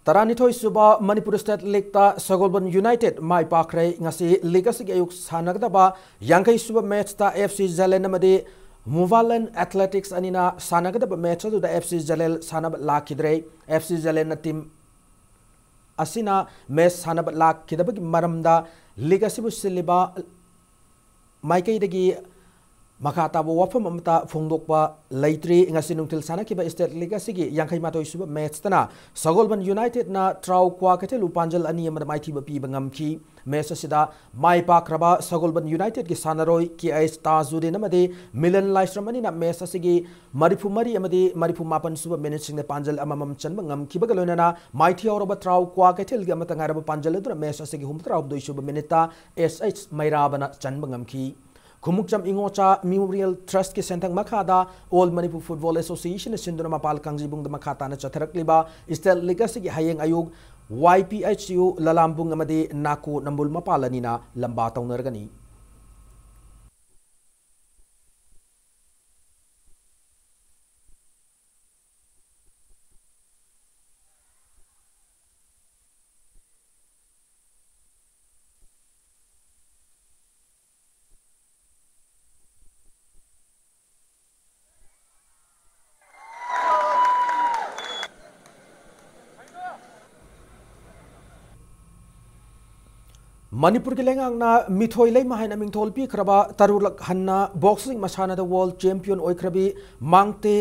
ꯇꯔꯥꯅꯤꯊꯣꯏ ꯁꯨꯕ ꯃꯅꯤꯄꯨꯔ State Leagueꯇ ꯁꯒꯣꯜꯕꯟ United ꯃꯥꯏ ꯄꯥꯛꯈ꯭ꯔꯦ꯫ ꯉꯁꯤ league ꯑꯁꯤꯒꯤ ꯑꯌꯨꯛ ꯁꯥꯟꯅꯒꯗꯕ ꯌꯥꯡꯈꯩ ꯁꯨꯕ matchꯇ F C Zalen ꯑꯃꯗꯤ Muvalan Athletics ꯑꯅꯤꯅ ꯁꯥꯟꯅꯒꯗꯕ match ꯑꯗꯨꯗ F C Zalen ꯁꯥꯟꯅꯕ ꯂꯥꯛꯈꯤꯗ꯭ꯔꯦ꯫ F C Zalenꯅ team ꯑꯁꯤꯅ match ꯁꯥꯟꯅꯕ ꯂꯥꯛꯈꯤꯗꯕꯒꯤ ꯃꯔꯝꯗ league ꯑꯁꯤꯕꯨ ꯁꯤꯜꯂꯤꯕ ꯃꯥꯏꯀꯩꯗꯒꯤ ꯃꯈꯥ ꯇꯥꯕ ꯋꯥꯐꯝ ꯑꯃꯠꯇ ꯐꯣꯡꯗꯣꯛꯄ ꯂꯩꯇ꯭ꯔꯤ꯫ ꯉꯁꯤ ꯅꯨꯡꯊꯤꯜ ꯁꯥꯟꯅꯈꯤꯕ State League ꯑꯁꯤꯒꯤ ꯌꯥꯡꯈꯩ ꯃꯥꯊꯣꯏ ꯁꯨꯕ matchꯇꯅ ꯁꯒꯣꯜꯕꯟ Unitedꯅ ꯇ꯭ꯔꯥꯎ ꯀ꯭ꯋꯥꯀꯩꯊꯦꯜ ꯎꯄꯥꯟꯖꯜ ꯑꯅꯤ ꯑꯃꯗ ꯃꯥꯏꯊꯤꯕ ꯄꯤꯕ ꯉꯝꯈꯤ꯫ Match ꯑꯁꯤꯗ ꯃꯥꯏ ꯄꯥꯛꯈ꯭ꯔꯕ ꯁꯒꯣꯜꯕꯟ Unitedꯀꯤ ꯁꯥꯟꯅꯔꯣꯏ K H ꯇꯥꯖꯨꯗꯤꯟ ꯑꯃꯗꯤ ꯃꯤꯂꯟ ꯂꯥꯏꯁ꯭ꯔꯝ ꯑꯅꯤꯅ match ꯑꯁꯤꯒꯤ ꯃꯔꯤꯐꯨ ꯃꯔꯤ ꯑꯃꯗꯤ ꯃꯔꯤꯐꯨ ꯃꯥꯄꯟ ꯁꯨꯕ minuteꯁꯤꯡꯗ ꯄꯥꯟꯖꯜ ꯑꯃꯃꯝ ꯆꯟꯕ ꯉꯝꯈꯤꯕꯒ ꯂꯣꯏꯅꯅ ꯃꯥꯏꯊꯤꯍꯧꯔꯕ ꯇ꯭ꯔꯥꯎ ꯀ꯭ꯋꯥꯀꯩꯊꯦꯜꯒꯤ ꯑꯃꯠꯇ ꯉꯥꯏꯔꯕ ꯄꯥꯟꯖꯜ ꯑꯗꯨꯅ match ꯑꯁꯤꯒꯤ ꯍꯨꯝꯐꯨꯇꯔꯥꯍꯨꯝꯗꯣꯏ ꯁꯨꯕ minuteꯇ S H ꯃꯩꯔꯥꯕꯅ ꯆꯟꯕ ꯉꯝꯈꯤ꯫ ꯈꯨꯃꯨꯛꯆꯝ ꯏꯉꯣꯆꯥ Memorial Trustꯀꯤ ꯁꯦꯟꯊꯪ ꯃꯈꯥꯗ All Manipur Football Associationꯅ ꯁꯤꯟꯗꯨꯅ ꯃꯄꯥꯜ ꯀꯥꯡꯖꯩꯕꯨꯡꯗ ꯃꯈꯥ ꯇꯥꯅ ꯆꯠꯊꯔꯛꯂꯤꯕ State League ꯑꯁꯤꯒꯤ ꯍꯌꯦꯡ ꯑꯌꯨꯛ Y P H U ꯂꯂꯥꯝꯕꯨꯡ ꯑꯃꯗꯤ ꯅꯥꯀꯣ ꯅꯝꯕꯨꯜ ꯃꯄꯥꯜ ꯑꯅꯤꯅ ꯂꯝꯕꯥ ꯇꯧꯅꯔꯒꯅꯤ꯫ ꯃꯅꯤꯄꯨꯔꯒꯤ ꯂꯩꯉꯥꯛꯅ ꯃꯤꯊꯣꯏ ꯂꯩꯃ ꯍꯥꯏꯅ ꯃꯤꯡꯊꯣꯜ ꯄꯤꯈ꯭ꯔꯕ ꯇꯔꯨꯛꯂꯛ ꯍꯟꯅ boxing ꯃꯁꯥꯟꯅꯗ world champion ꯑꯣꯏꯈ꯭ꯔꯕꯤ Mangte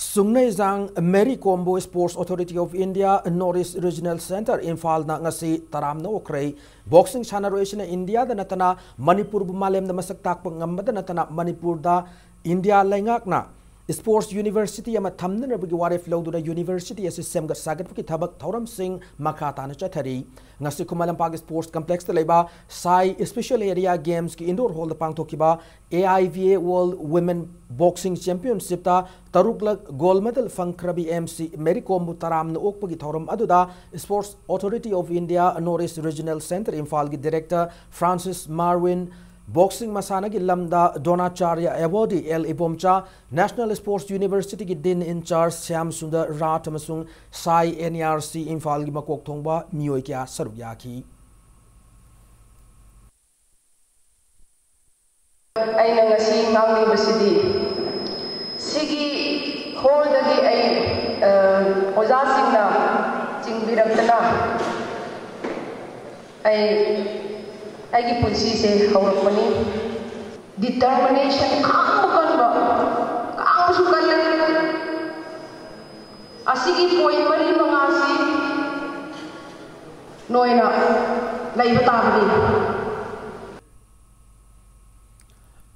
ꯁꯨꯡꯅꯩꯖꯥꯡ Mary ꯀꯣꯝꯕꯨ Sports Authority of India North East Regional Centre ꯏꯝꯐꯥꯜꯅ ꯉꯁꯤ ꯇꯔꯥꯝꯅ ꯑꯣꯛꯈ꯭ꯔꯦ꯫ Boxing ꯁꯥꯟꯅꯔꯣꯏ ꯑꯁꯤꯅ ꯏꯟꯗꯤꯌꯥꯗ ꯅꯠꯇꯅ ꯃꯅꯤꯄꯨꯔꯕꯨ ꯃꯥꯂꯦꯝꯗ ꯃꯁꯛ ꯇꯥꯛꯄ ꯉꯝꯕꯗ ꯅꯠꯇꯅ ꯃꯅꯤꯄꯨꯔꯗ ꯏꯟꯗꯤꯌꯥ ꯂꯩꯉꯥꯛꯅ sports university ꯑꯃ ꯊꯝꯅꯅꯕꯒꯤ ꯋꯥꯔꯦꯞ ꯂꯧꯗꯨꯅ university ꯑꯁꯤ ꯁꯦꯝꯒꯠ ꯁꯥꯒꯠꯄꯒꯤ ꯊꯕꯛ ꯊꯧꯔꯝꯁꯤꯡ ꯃꯈꯥ ꯇꯥꯅ ꯆꯠꯊꯔꯤ꯫ ꯉꯁꯤ ꯈꯨꯃꯟ ꯂꯝꯄꯥꯛ sports complexꯇ ꯂꯩꯕ ꯁꯥꯏ special area gamesꯀꯤ indoor hallꯗ ꯄꯥꯡꯊꯣꯛꯈꯤꯕ A I V A World Women Boxing Championshipꯇ ꯇꯔꯨꯛꯂꯛ gold medal ꯐꯪꯈ꯭ꯔꯕꯤ ꯑꯦꯝ ꯁꯤ ꯃꯦꯔꯤ ꯀꯣꯝꯕꯨ ꯇꯔꯥꯝꯅ ꯑꯣꯛꯄꯒꯤ ꯊꯧꯔꯝ ꯑꯗꯨꯗ Sports Authority of India North East Regional Centre ꯏꯝꯐꯥꯜꯒꯤ director Francis Marwin, boxing ꯃꯁꯥꯟꯅꯒꯤ ꯂꯝꯗ Dronacharya awardee L Ibomcha, National Sports Universityꯒꯤ dean in charge Shyam Sundar Rath ꯑꯃꯁꯨꯡ Sai N E R C ꯏꯝꯐꯥꯜꯒꯤ ꯃꯀꯣꯛ ꯊꯣꯡꯕ ꯃꯤꯑꯣꯏ ꯀꯌꯥ ꯁꯔꯨꯛ ꯌꯥꯈꯤ꯫ ꯑꯩꯅ ꯉꯁꯤ ꯉꯥꯡꯅꯤꯡꯕꯁꯤꯗꯤ, ꯁꯤꯒꯤ hallꯗꯒꯤ ꯑꯩ, ꯑ, ꯑꯣꯖꯥꯁꯤꯡꯅ ꯆꯤꯡꯕꯤꯔꯛꯇꯅ ꯑꯩ, ꯑꯩꯒꯤ ꯄꯨꯟꯁꯤꯁꯦ ꯍꯧꯔꯛꯄꯅꯤ꯫ Determination, ꯈꯥꯡꯕ ꯀꯟꯕ, ꯈꯥꯡꯕꯁꯨ ꯀꯜꯂꯦ꯫ ꯑꯁꯤꯒꯤ point ꯃꯔꯤ ꯃꯉꯥꯁꯤ ꯅꯣꯏꯅ ꯂꯩꯕ ꯇꯥꯕꯅꯤ꯫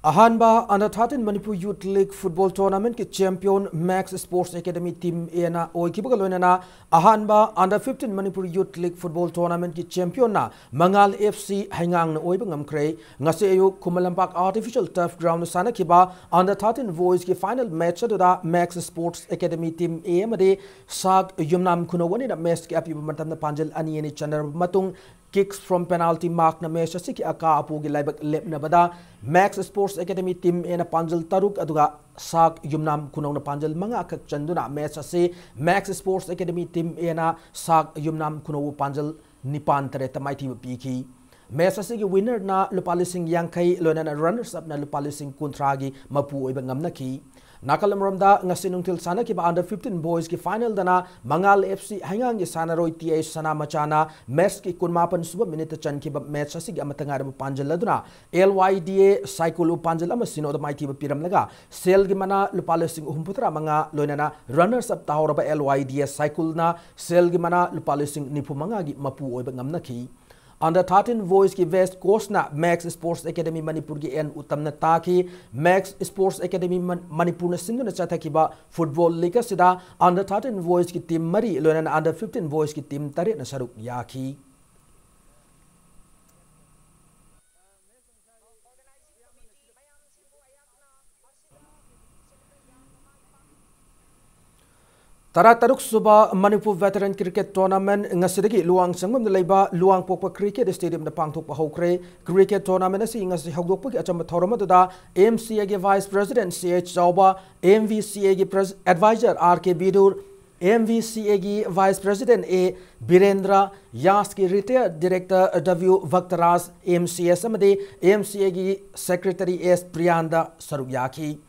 ꯑꯍꯥꯟꯕ Under thirteen Manipur Youth League football tournamentꯀꯤ champion Max Sports Academy Team Aꯅ ꯑꯣꯏꯈꯤꯕꯒ ꯂꯣꯏꯅꯅ ꯑꯍꯥꯟꯕ Under fifteen Manipur Youth League football tournamentꯀꯤ championꯅ ꯃꯉꯥꯜ F C ꯍꯩꯉꯥꯡꯅ ꯑꯣꯏꯕ ꯉꯝꯈ꯭ꯔꯦ꯫ ꯉꯁꯤ ꯑꯌꯨꯛ ꯈꯨꯃꯟ ꯂꯝꯄꯥꯛ artificial turf groundꯗ ꯁꯥꯟꯅꯈꯤꯕ Under thirteen boysꯀꯤ final match ꯑꯗꯨꯗ Max Sports Academy Team A ꯑꯃꯗꯤ ꯁꯥꯛ ꯌꯨꯝꯅꯥꯝ ꯈꯨꯅꯧ ꯑꯅꯤꯅ matchꯀꯤ ꯑꯄꯤꯕ ꯃꯇꯝꯗ ꯄꯥꯟꯖꯜ ꯑꯅꯤ ꯑꯅꯤ ꯆꯟꯅꯔꯕ ꯃꯇꯨꯡ, kicks from penalty markꯅ match ꯑꯁꯤꯒꯤ ꯑꯀꯥ ꯑꯄꯣꯒꯤ ꯂꯥꯏꯕꯛ ꯂꯦꯞꯅꯕꯗ Max Sports Academy Team Aꯅ ꯄꯥꯟꯖꯜ ꯇꯔꯨꯛ ꯑꯗꯨꯒ ꯁꯥꯛ ꯌꯨꯝꯅꯥꯝ ꯈꯨꯅꯧꯅ ꯄꯥꯟꯖꯜ ꯃꯉꯥ ꯈꯛ ꯆꯟꯗꯨꯅ match ꯑꯁꯤ Max Sports Academy Team Aꯅ ꯁꯥꯛ ꯌꯨꯝꯅꯥꯝ ꯈꯨꯅꯧꯕꯨ ꯄꯥꯟꯖꯜ ꯅꯤꯄꯥꯟ ꯇꯔꯦꯠꯇ ꯃꯥꯏꯊꯤꯕ ꯄꯤꯈꯤ꯫ Match ꯑꯁꯤꯒꯤ winnerꯅ ꯂꯨꯄꯥ ꯂꯤꯁꯤꯡ ꯌꯥꯡꯈꯩ, ꯂꯣꯏꯅꯅ runners upꯅ ꯂꯨꯄꯥ ꯂꯤꯁꯤꯡ ꯀꯨꯟꯊ꯭ꯔꯥꯒꯤ ꯃꯄꯨ ꯑꯣꯏꯕ ꯉꯝꯅꯈꯤ꯫ ꯅꯥꯀꯜ ꯑꯃꯔꯣꯝꯗ, ꯉꯁꯤ ꯅꯨꯡꯊꯤꯜ ꯁꯥꯟꯅꯈꯤꯕ under fifteen boys ꯀꯤ final ꯗꯅ ꯃꯉꯥꯜ F C ꯍꯩꯉꯥꯡꯒꯤ ꯁꯥꯟꯅꯔꯣꯏ T I ꯁꯅꯥꯃꯆꯥꯅ match ꯀꯤ ꯀꯨꯟꯃꯥꯄꯟ ꯁꯨꯕ minute ꯇ ꯆꯟꯈꯤꯕ match ꯑꯁꯤꯒꯤ ꯑꯃꯠꯇ ꯉꯥꯏꯔꯕ ꯄꯥꯟꯖꯜ ꯑꯗꯨꯅ L Y D A ꯁꯥꯏꯀꯨꯜꯕꯨ ꯄꯥꯟꯖꯜ ꯑꯃ ꯁꯤꯅꯣꯗ ꯃꯥꯏꯊꯤꯕ ꯄꯤꯔꯝꯂꯒ, ꯁꯦꯜꯒꯤ ꯃꯅꯥ ꯂꯨꯄꯥ ꯂꯤꯁꯤꯡ ꯍꯨꯝꯐꯨꯇꯔꯥ ꯃꯉꯥ, ꯂꯣꯏꯅꯅ runners up ꯇꯥꯍꯧꯔꯕ L Y D A ꯁꯥꯏꯀꯨꯜꯅ ꯁꯦꯜꯒꯤ ꯃꯅꯥ ꯂꯨꯄꯥ ꯂꯤꯁꯤꯡ ꯅꯤꯐꯨ ꯃꯉꯥꯒꯤ ꯃꯄꯨ ꯑꯣꯏꯕ ꯉꯝꯅꯈꯤ꯫ Under thirteen boys ꯀꯤ best coach ꯅ Max Sports Academy ꯃꯅꯤꯄꯨꯔꯒꯤ N ꯎꯇꯝꯅ ꯇꯥꯈꯤ꯫ Max Sports Academy ꯃꯟ-, ꯃꯅꯤꯄꯨꯔꯅ ꯁꯤꯟꯗꯨꯅ ꯆꯠꯊꯈꯤꯕ football league ꯑꯁꯤꯗ under thirteen boys ꯀꯤ team ꯃꯔꯤ, ꯂꯣꯏꯅꯅ under fifteen boys ꯀꯤ team ꯇꯔꯦꯠꯅ ꯁꯔꯨꯛ ꯌꯥꯈꯤ꯫ ꯇꯔꯥꯇꯔꯨꯛ ꯁꯨꯕ ꯃꯅꯤꯄꯨꯔ Veteran Cricket Tournament ꯉꯁꯤꯗꯒꯤ ꯂꯨꯋꯥꯡ ꯁꯪꯕꯝꯗ ꯂꯩꯕ ꯂꯨꯋꯥꯡꯄꯣꯛꯄ Cricket Stadium ꯗ ꯄꯥꯡꯊꯣꯛꯄ ꯍꯧꯈ꯭ꯔꯦ꯫ Cricket tournament ꯑꯁꯤ ꯉꯁꯤ ꯍꯧꯗꯣꯛꯄꯒꯤ ꯑꯆꯝꯕ ꯊꯧꯔꯝ ꯑꯗꯨꯗ M C A ꯒꯤ Vice President C H ꯆꯥꯎꯕ, M V C A ꯒꯤ Pres-, Advisor R K ꯕꯤꯗꯨꯔ, M V C A ꯒꯤ Vice President A Birendra, ꯌꯥꯁꯀꯤ Retired Director W ꯚꯛꯇꯔꯥꯖ, M C S ꯑꯃꯗꯤ M C A ꯒꯤ Secretary S ꯄ꯭ꯔꯤꯌꯥꯟꯗ ꯁꯔꯨꯛ ꯌꯥꯈꯤ꯫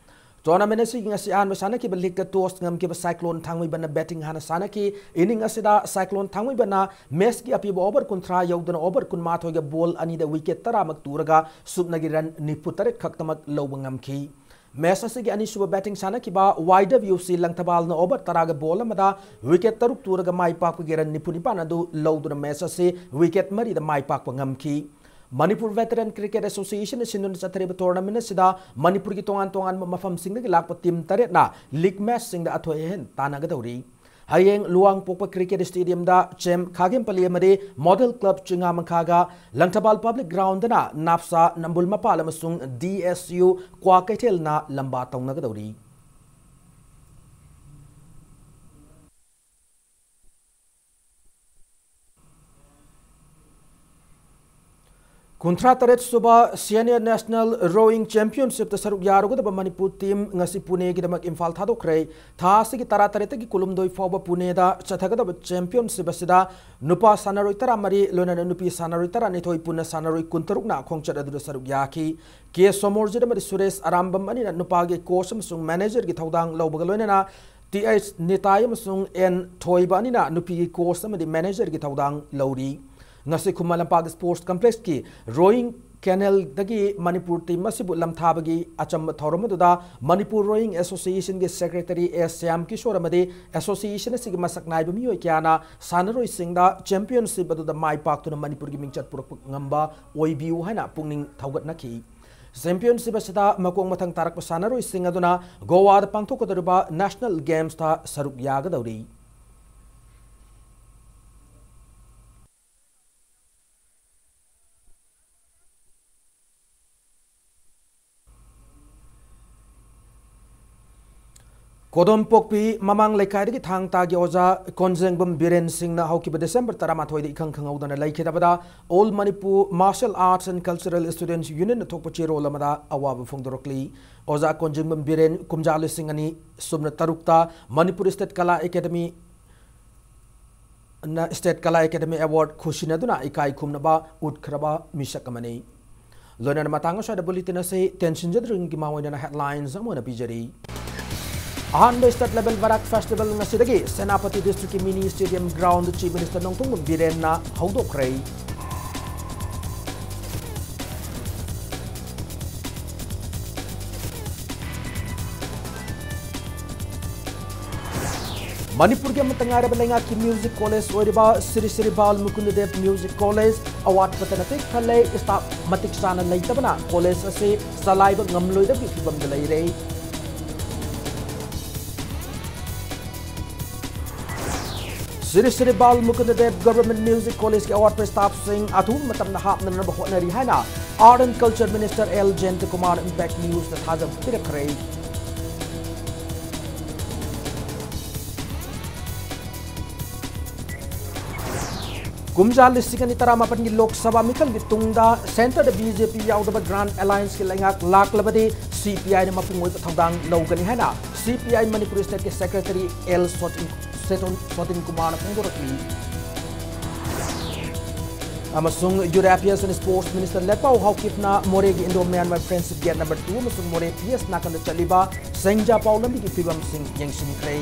Tournament ꯑꯁꯤꯒꯤ ꯉꯁꯤ ꯑꯍꯥꯟꯕ ꯁꯥꯟꯅꯈꯤꯕ league ꯇ toss ꯉꯝꯈꯤꯕ Cyclone ꯊꯥꯡꯃꯩꯕꯟꯅ batting ꯍꯥꯟꯅ ꯁꯥꯟꯅꯈꯤ꯫ Inning ꯑꯁꯤꯗ Cyclone ꯊꯥꯡꯃꯩꯕꯟꯅ match ꯀꯤ ꯑꯄꯤꯕ over ꯀꯨꯟꯊ꯭ꯔꯥ ꯌꯧꯗꯅ over ꯀꯨꯟꯃꯥꯊꯣꯏꯒ ball ꯑꯅꯤꯗ wicket ꯇꯔꯥꯃꯛ ꯇꯨꯔꯒ ꯁꯨꯞꯅꯒꯤ run ꯅꯤꯐꯨꯇꯔꯦꯠ ꯈꯛꯇꯃꯛ ꯂꯧꯕ ꯉꯝꯈꯤ꯫ Match ꯑꯁꯤꯒꯤ ꯑꯅꯤꯁꯨꯕ batting ꯁꯥꯟꯅꯈꯤꯕ Y W C ꯂꯪꯊꯕꯥꯜꯅ over ꯇꯔꯥꯒ ball ꯑꯃꯗ wicket ꯇꯔꯨꯛ ꯇꯨꯔꯒ ꯃꯥꯏ ꯄꯥꯛꯄꯒꯤ run ꯅꯤꯐꯨ ꯅꯤꯄꯥꯟ ꯑꯗꯨ ꯂꯧꯗꯨꯅ match ꯑꯁꯤ wicket ꯃꯔꯤꯗ ꯃꯥꯏ ꯄꯥꯛꯄ ꯉꯝꯈꯤ꯫ ꯃꯅꯤꯄꯨꯔ Veteran Cricket Association ꯅ ꯁꯤꯟꯗꯨꯅ ꯆꯠꯊꯔꯤꯕ tournament ꯑꯁꯤꯗ ꯃꯅꯤꯄꯨꯔꯒꯤ ꯇꯣꯉꯥꯟ ꯇꯣꯉꯥꯟꯕ ꯃꯐꯝꯁꯤꯡꯗꯒꯤ ꯂꯥꯛꯄ team ꯇꯔꯦꯠꯅ league match ꯁꯤꯡꯗ ꯑꯊꯣꯏ ꯑꯍꯦꯟ ꯇꯥꯟꯅꯒꯗꯧꯔꯤ꯫ ꯍꯌꯦꯡ ꯂꯨꯋꯥꯡꯄꯣꯛꯄ Cricket Stadium ꯗ ꯆꯦꯝ ꯈꯥꯒꯦꯝꯄꯜꯂꯤ ꯑꯃꯗꯤ Model Club ꯆꯤꯡꯉꯥꯃꯈꯥꯒ, Langthabal Public Ground ꯗꯅ ꯅꯥꯞꯁꯥ ꯅꯝꯕꯨꯜ ꯃꯄꯥꯜ ꯑꯃꯁꯨꯡ D S U ꯀ꯭ꯋꯥꯀꯩꯊꯦꯜꯅ ꯂꯝꯕꯥ ꯇꯧꯅꯒꯗꯧꯔꯤ꯫ ꯀꯨꯟꯊ꯭ꯔꯥ ꯇꯔꯦꯠ ꯁꯨꯕ Senior National Rowing Championship ꯇ ꯁꯔꯨꯛ ꯌꯥꯔꯨꯒꯗꯕ ꯃꯅꯤꯄꯨꯔ team ꯉꯁꯤ ꯄꯨꯅꯦꯒꯤꯗꯃꯛ ꯏꯝꯐꯥꯜ ꯊꯥꯗꯣꯛꯈ꯭ꯔꯦ꯫ ꯊꯥ ꯑꯁꯤꯒꯤ ꯇꯔꯥ ꯇꯔꯦꯠꯇꯒꯤ ꯀꯨꯟꯍꯨꯝꯗꯣꯏ ꯐꯥꯎꯕ ꯄꯨꯅꯦꯗ ꯆꯠꯊꯒꯗꯕ championship ꯑꯁꯤꯗ ꯅꯨꯄꯥ ꯁꯥꯟꯅꯔꯣꯏ ꯇꯔꯥꯃꯔꯤ, ꯂꯣꯏꯅꯅ ꯅꯨꯄꯤ ꯁꯥꯟꯅꯔꯣꯏ ꯇꯔꯥꯅꯤꯊꯣꯏ, ꯄꯨꯟꯅ ꯁꯥꯟꯅꯔꯣꯏ ꯀꯨꯟꯇꯔꯨꯛꯅ ꯈꯣꯡꯆꯠ ꯑꯗꯨꯗ ꯁꯔꯨꯛ ꯌꯥꯈꯤ꯫ ꯀꯦ ꯁꯣꯃꯣꯔꯖꯤꯠ ꯑꯃꯗꯤ ꯁꯨꯔꯦꯁ ꯑꯔꯥꯝꯕꯝ ꯑꯅꯤꯅ ꯅꯨꯄꯥꯒꯤ coach ꯑꯃꯁꯨꯡ manager ꯒꯤ ꯊꯧꯗꯥꯡ ꯂꯧꯕꯒ ꯂꯣꯏꯅꯅ, ꯇꯤ ꯑꯩꯆ ꯅꯤꯇꯥꯏ ꯑꯃꯁꯨꯡ ꯑꯦꯟ ꯊꯣꯏꯕ ꯑꯅꯤꯅ ꯅꯨꯄꯤꯒꯤ coach ꯑꯃꯗꯤ manager ꯒꯤ ꯊꯧꯗꯥꯡ ꯂꯧꯔꯤ꯫ ꯉꯁꯤ ꯈꯨꯃꯟ ꯂꯝꯄꯥꯛ Sports Complex ꯀꯤ rowing canal ꯗꯒꯤ ꯃꯅꯤꯄꯨꯔ team ꯑꯁꯤꯕꯨ ꯂꯝꯊꯥꯕꯒꯤ ꯑꯆꯝꯕ ꯊꯧꯔꯝ ꯑꯗꯨꯗ ꯃꯅꯤꯄꯨꯔ Rowing Association ꯒꯤ secretary ꯑꯦꯁ ꯁ꯭ꯌꯥꯝ ꯀꯤꯁꯣꯔ ꯑꯃꯗꯤ association ꯑꯁꯤꯒꯤ ꯃꯁꯛ ꯅꯥꯏꯕ ꯃꯤꯑꯣꯏ ꯀꯌꯥꯅ ꯁꯥꯟꯅꯔꯣꯏꯁꯤꯡꯗ championship ꯑꯗꯨꯗ ꯃꯥꯏ ꯄꯥꯛꯇꯨꯅ ꯃꯅꯤꯄꯨꯔꯒꯤ ꯃꯤꯡꯆꯠ ꯄꯨꯔꯛꯄ ꯉꯝꯕ ꯑꯣꯏꯕꯤꯌꯨ ꯍꯥꯏꯅ ꯄꯨꯛꯅꯤꯡ ꯊꯧꯒꯠꯅꯈꯤ꯫ Championship ꯑꯁꯤꯗ ꯃꯈꯣꯡ ꯃꯊꯪ ꯇꯥꯔꯛꯄ ꯁꯥꯟꯅꯔꯣꯏꯁꯤꯡ ꯑꯗꯨꯅ ꯒꯣꯋꯥꯗ ꯄꯥꯡꯊꯣꯛꯀꯗꯧꯔꯤꯕ National Games ꯇ ꯁꯔꯨꯛ ꯌꯥꯒꯗꯧꯔꯤ꯫ ꯀꯣꯗꯣꯝꯄꯣꯛꯄꯤ ꯃꯃꯥꯡ ꯂꯩꯀꯥꯏꯗꯒꯤ ꯊꯥꯡ ꯇꯥꯒꯤ ꯑꯣꯖꯥ ꯀꯣꯟꯖꯦꯡꯕꯝ ꯕꯤꯔꯦꯟ ꯁꯤꯡꯅ ꯍꯧꯈꯤꯕ December ꯇꯔꯥꯃꯥꯊꯣꯏꯗ ꯏꯈꯪ ꯈꯪꯍꯧꯗꯅ ꯂꯩꯈꯤꯗꯕꯗ All Manipur Martial Arts and Cultural Students Union ꯅ ꯊꯣꯛꯄ ꯆꯦꯔꯣꯜ ꯑꯃꯗ ꯑꯋꯥꯕ ꯐꯣꯡꯗꯣꯔꯛꯂꯤ꯫ ꯑꯣꯖꯥ ꯀꯣꯟꯖꯦꯡꯕꯝ ꯕꯤꯔꯦꯟ ꯀꯨꯝꯖꯥ ꯂꯤꯁꯤꯡ ꯑꯅꯤ ꯁꯨꯞꯅ ꯇꯔꯨꯛꯇ ꯃꯅꯤꯄꯨꯔ State Kala Academy ꯅ State Kala Academy Award ꯈꯨꯁꯤꯟꯅꯗꯨꯅ ꯏꯀꯥꯏ ꯈꯨꯝꯅꯕ ꯎꯠꯈ꯭ꯔꯕ ꯃꯤꯁꯛ ꯑꯃꯅꯤ꯫ ꯂꯣꯏꯅꯅ ꯃꯇꯥꯡ ꯑꯁ꯭ꯋꯥꯏꯗ bulletin ꯑꯁꯤ ꯇꯦꯟꯁꯤꯟꯖꯗ꯭ꯔꯤꯉꯩꯒꯤ ꯃꯥꯡꯑꯣꯏꯅꯅ headlines ꯑꯃ ꯑꯣꯏꯅ ꯄꯤꯖꯔꯤ꯫ ꯑꯍꯥꯟꯕ State Level Barak Festival ꯉꯁꯤꯗꯒꯤ ꯁꯦꯅꯥꯄꯇꯤ district ꯀꯤ mini stadium ground Chief Minister Nongthombam ꯕꯤꯔꯦꯟꯅ ꯍꯧꯗꯣꯛꯈ꯭ꯔꯦ꯫ ꯃꯅꯤꯄꯨꯔꯒꯤ ꯑꯃꯠꯇ ꯉꯥꯏꯔꯕ ꯂꯩꯉꯥꯛꯀꯤ music college ꯑꯣꯏꯔꯤꯕ ꯁ꯭ꯔꯤ ꯁ꯭ꯔꯤ ꯕꯥꯜ ꯃꯨꯀꯨꯟꯗ ꯗꯦꯕ Music College ꯑꯋꯥꯠꯄꯇꯅ ꯄꯤꯛ ꯊꯜꯂꯦ꯫ Staff ꯃꯇꯤꯛ ꯆꯥꯅ ꯂꯩꯇꯕꯅ college ꯑꯁꯤ ꯆꯂꯥꯏꯕ ꯉꯝꯂꯣꯏꯗꯕꯒꯤ ꯐꯤꯕꯝꯗ ꯂꯩꯔꯦ꯫ ꯁ꯭ꯔꯤ ꯁ꯭ꯔꯤ ꯕꯥꯜ ꯃꯨꯀꯨꯟꯗ ꯗꯦꯕ Government Music College ꯀꯤ ꯑꯋꯥꯠꯄ staff ꯁꯤꯡ ꯑꯊꯨꯕ ꯃꯇꯝꯗ ꯍꯥꯞꯅꯅꯕ ꯍꯣꯠꯅꯔꯤ ꯍꯥꯏꯅ Art and Culture Minister L Jayantakumar Impact News ꯇ ꯊꯥꯖꯕ ꯄꯤꯔꯛꯈ꯭ꯔꯦ꯫ ꯀꯨꯝꯖꯥ ꯂꯤꯁꯤꯡ ꯑꯅꯤ ꯇꯔꯥꯃꯥꯄꯟꯒꯤ ꯂꯣꯛ ꯁꯚꯥ ꯃꯤꯈꯜꯒꯤ ꯇꯨꯡꯗ centreꯗ BJP ꯌꯥꯎꯗꯕ grand allianceꯀꯤ ꯂꯩꯉꯥꯛ ꯂꯥꯛꯂꯕꯗꯤ CPIꯅ ꯃꯄꯨꯡ ꯑꯣꯏꯕ ꯊꯧꯗꯥꯡ ꯂꯧꯒꯅꯤ ꯍꯥꯏꯅ CPI ꯃꯅꯤꯄꯨꯔ stateꯀꯤ secretary L ꯁꯣꯇꯤꯟ, ꯁꯦꯇꯣꯟ, ꯁꯣꯇꯤꯟ ꯀꯨꯃꯥꯔꯅ ꯐꯣꯡꯗꯣꯔꯛꯂꯤ꯫ ꯑꯃꯁꯨꯡ Youth Affairs and Sports Minister ꯂꯦꯠꯄꯥꯎ ꯍꯥꯎꯀꯤꯞꯅ ꯃꯣꯔꯦꯒꯤ Indo Myanmar Friendship Gate number two ꯑꯃꯁꯨꯡ ꯃꯣꯔꯦ PS ꯅꯥꯀꯟꯗ ꯆꯠꯂꯤꯕ ꯁꯦꯡꯖꯥꯄꯥꯎ ꯂꯝꯕꯤꯒꯤ ꯐꯤꯕꯝꯁꯤꯡ ꯌꯦꯡꯁꯤꯟꯈ꯭ꯔꯦ꯫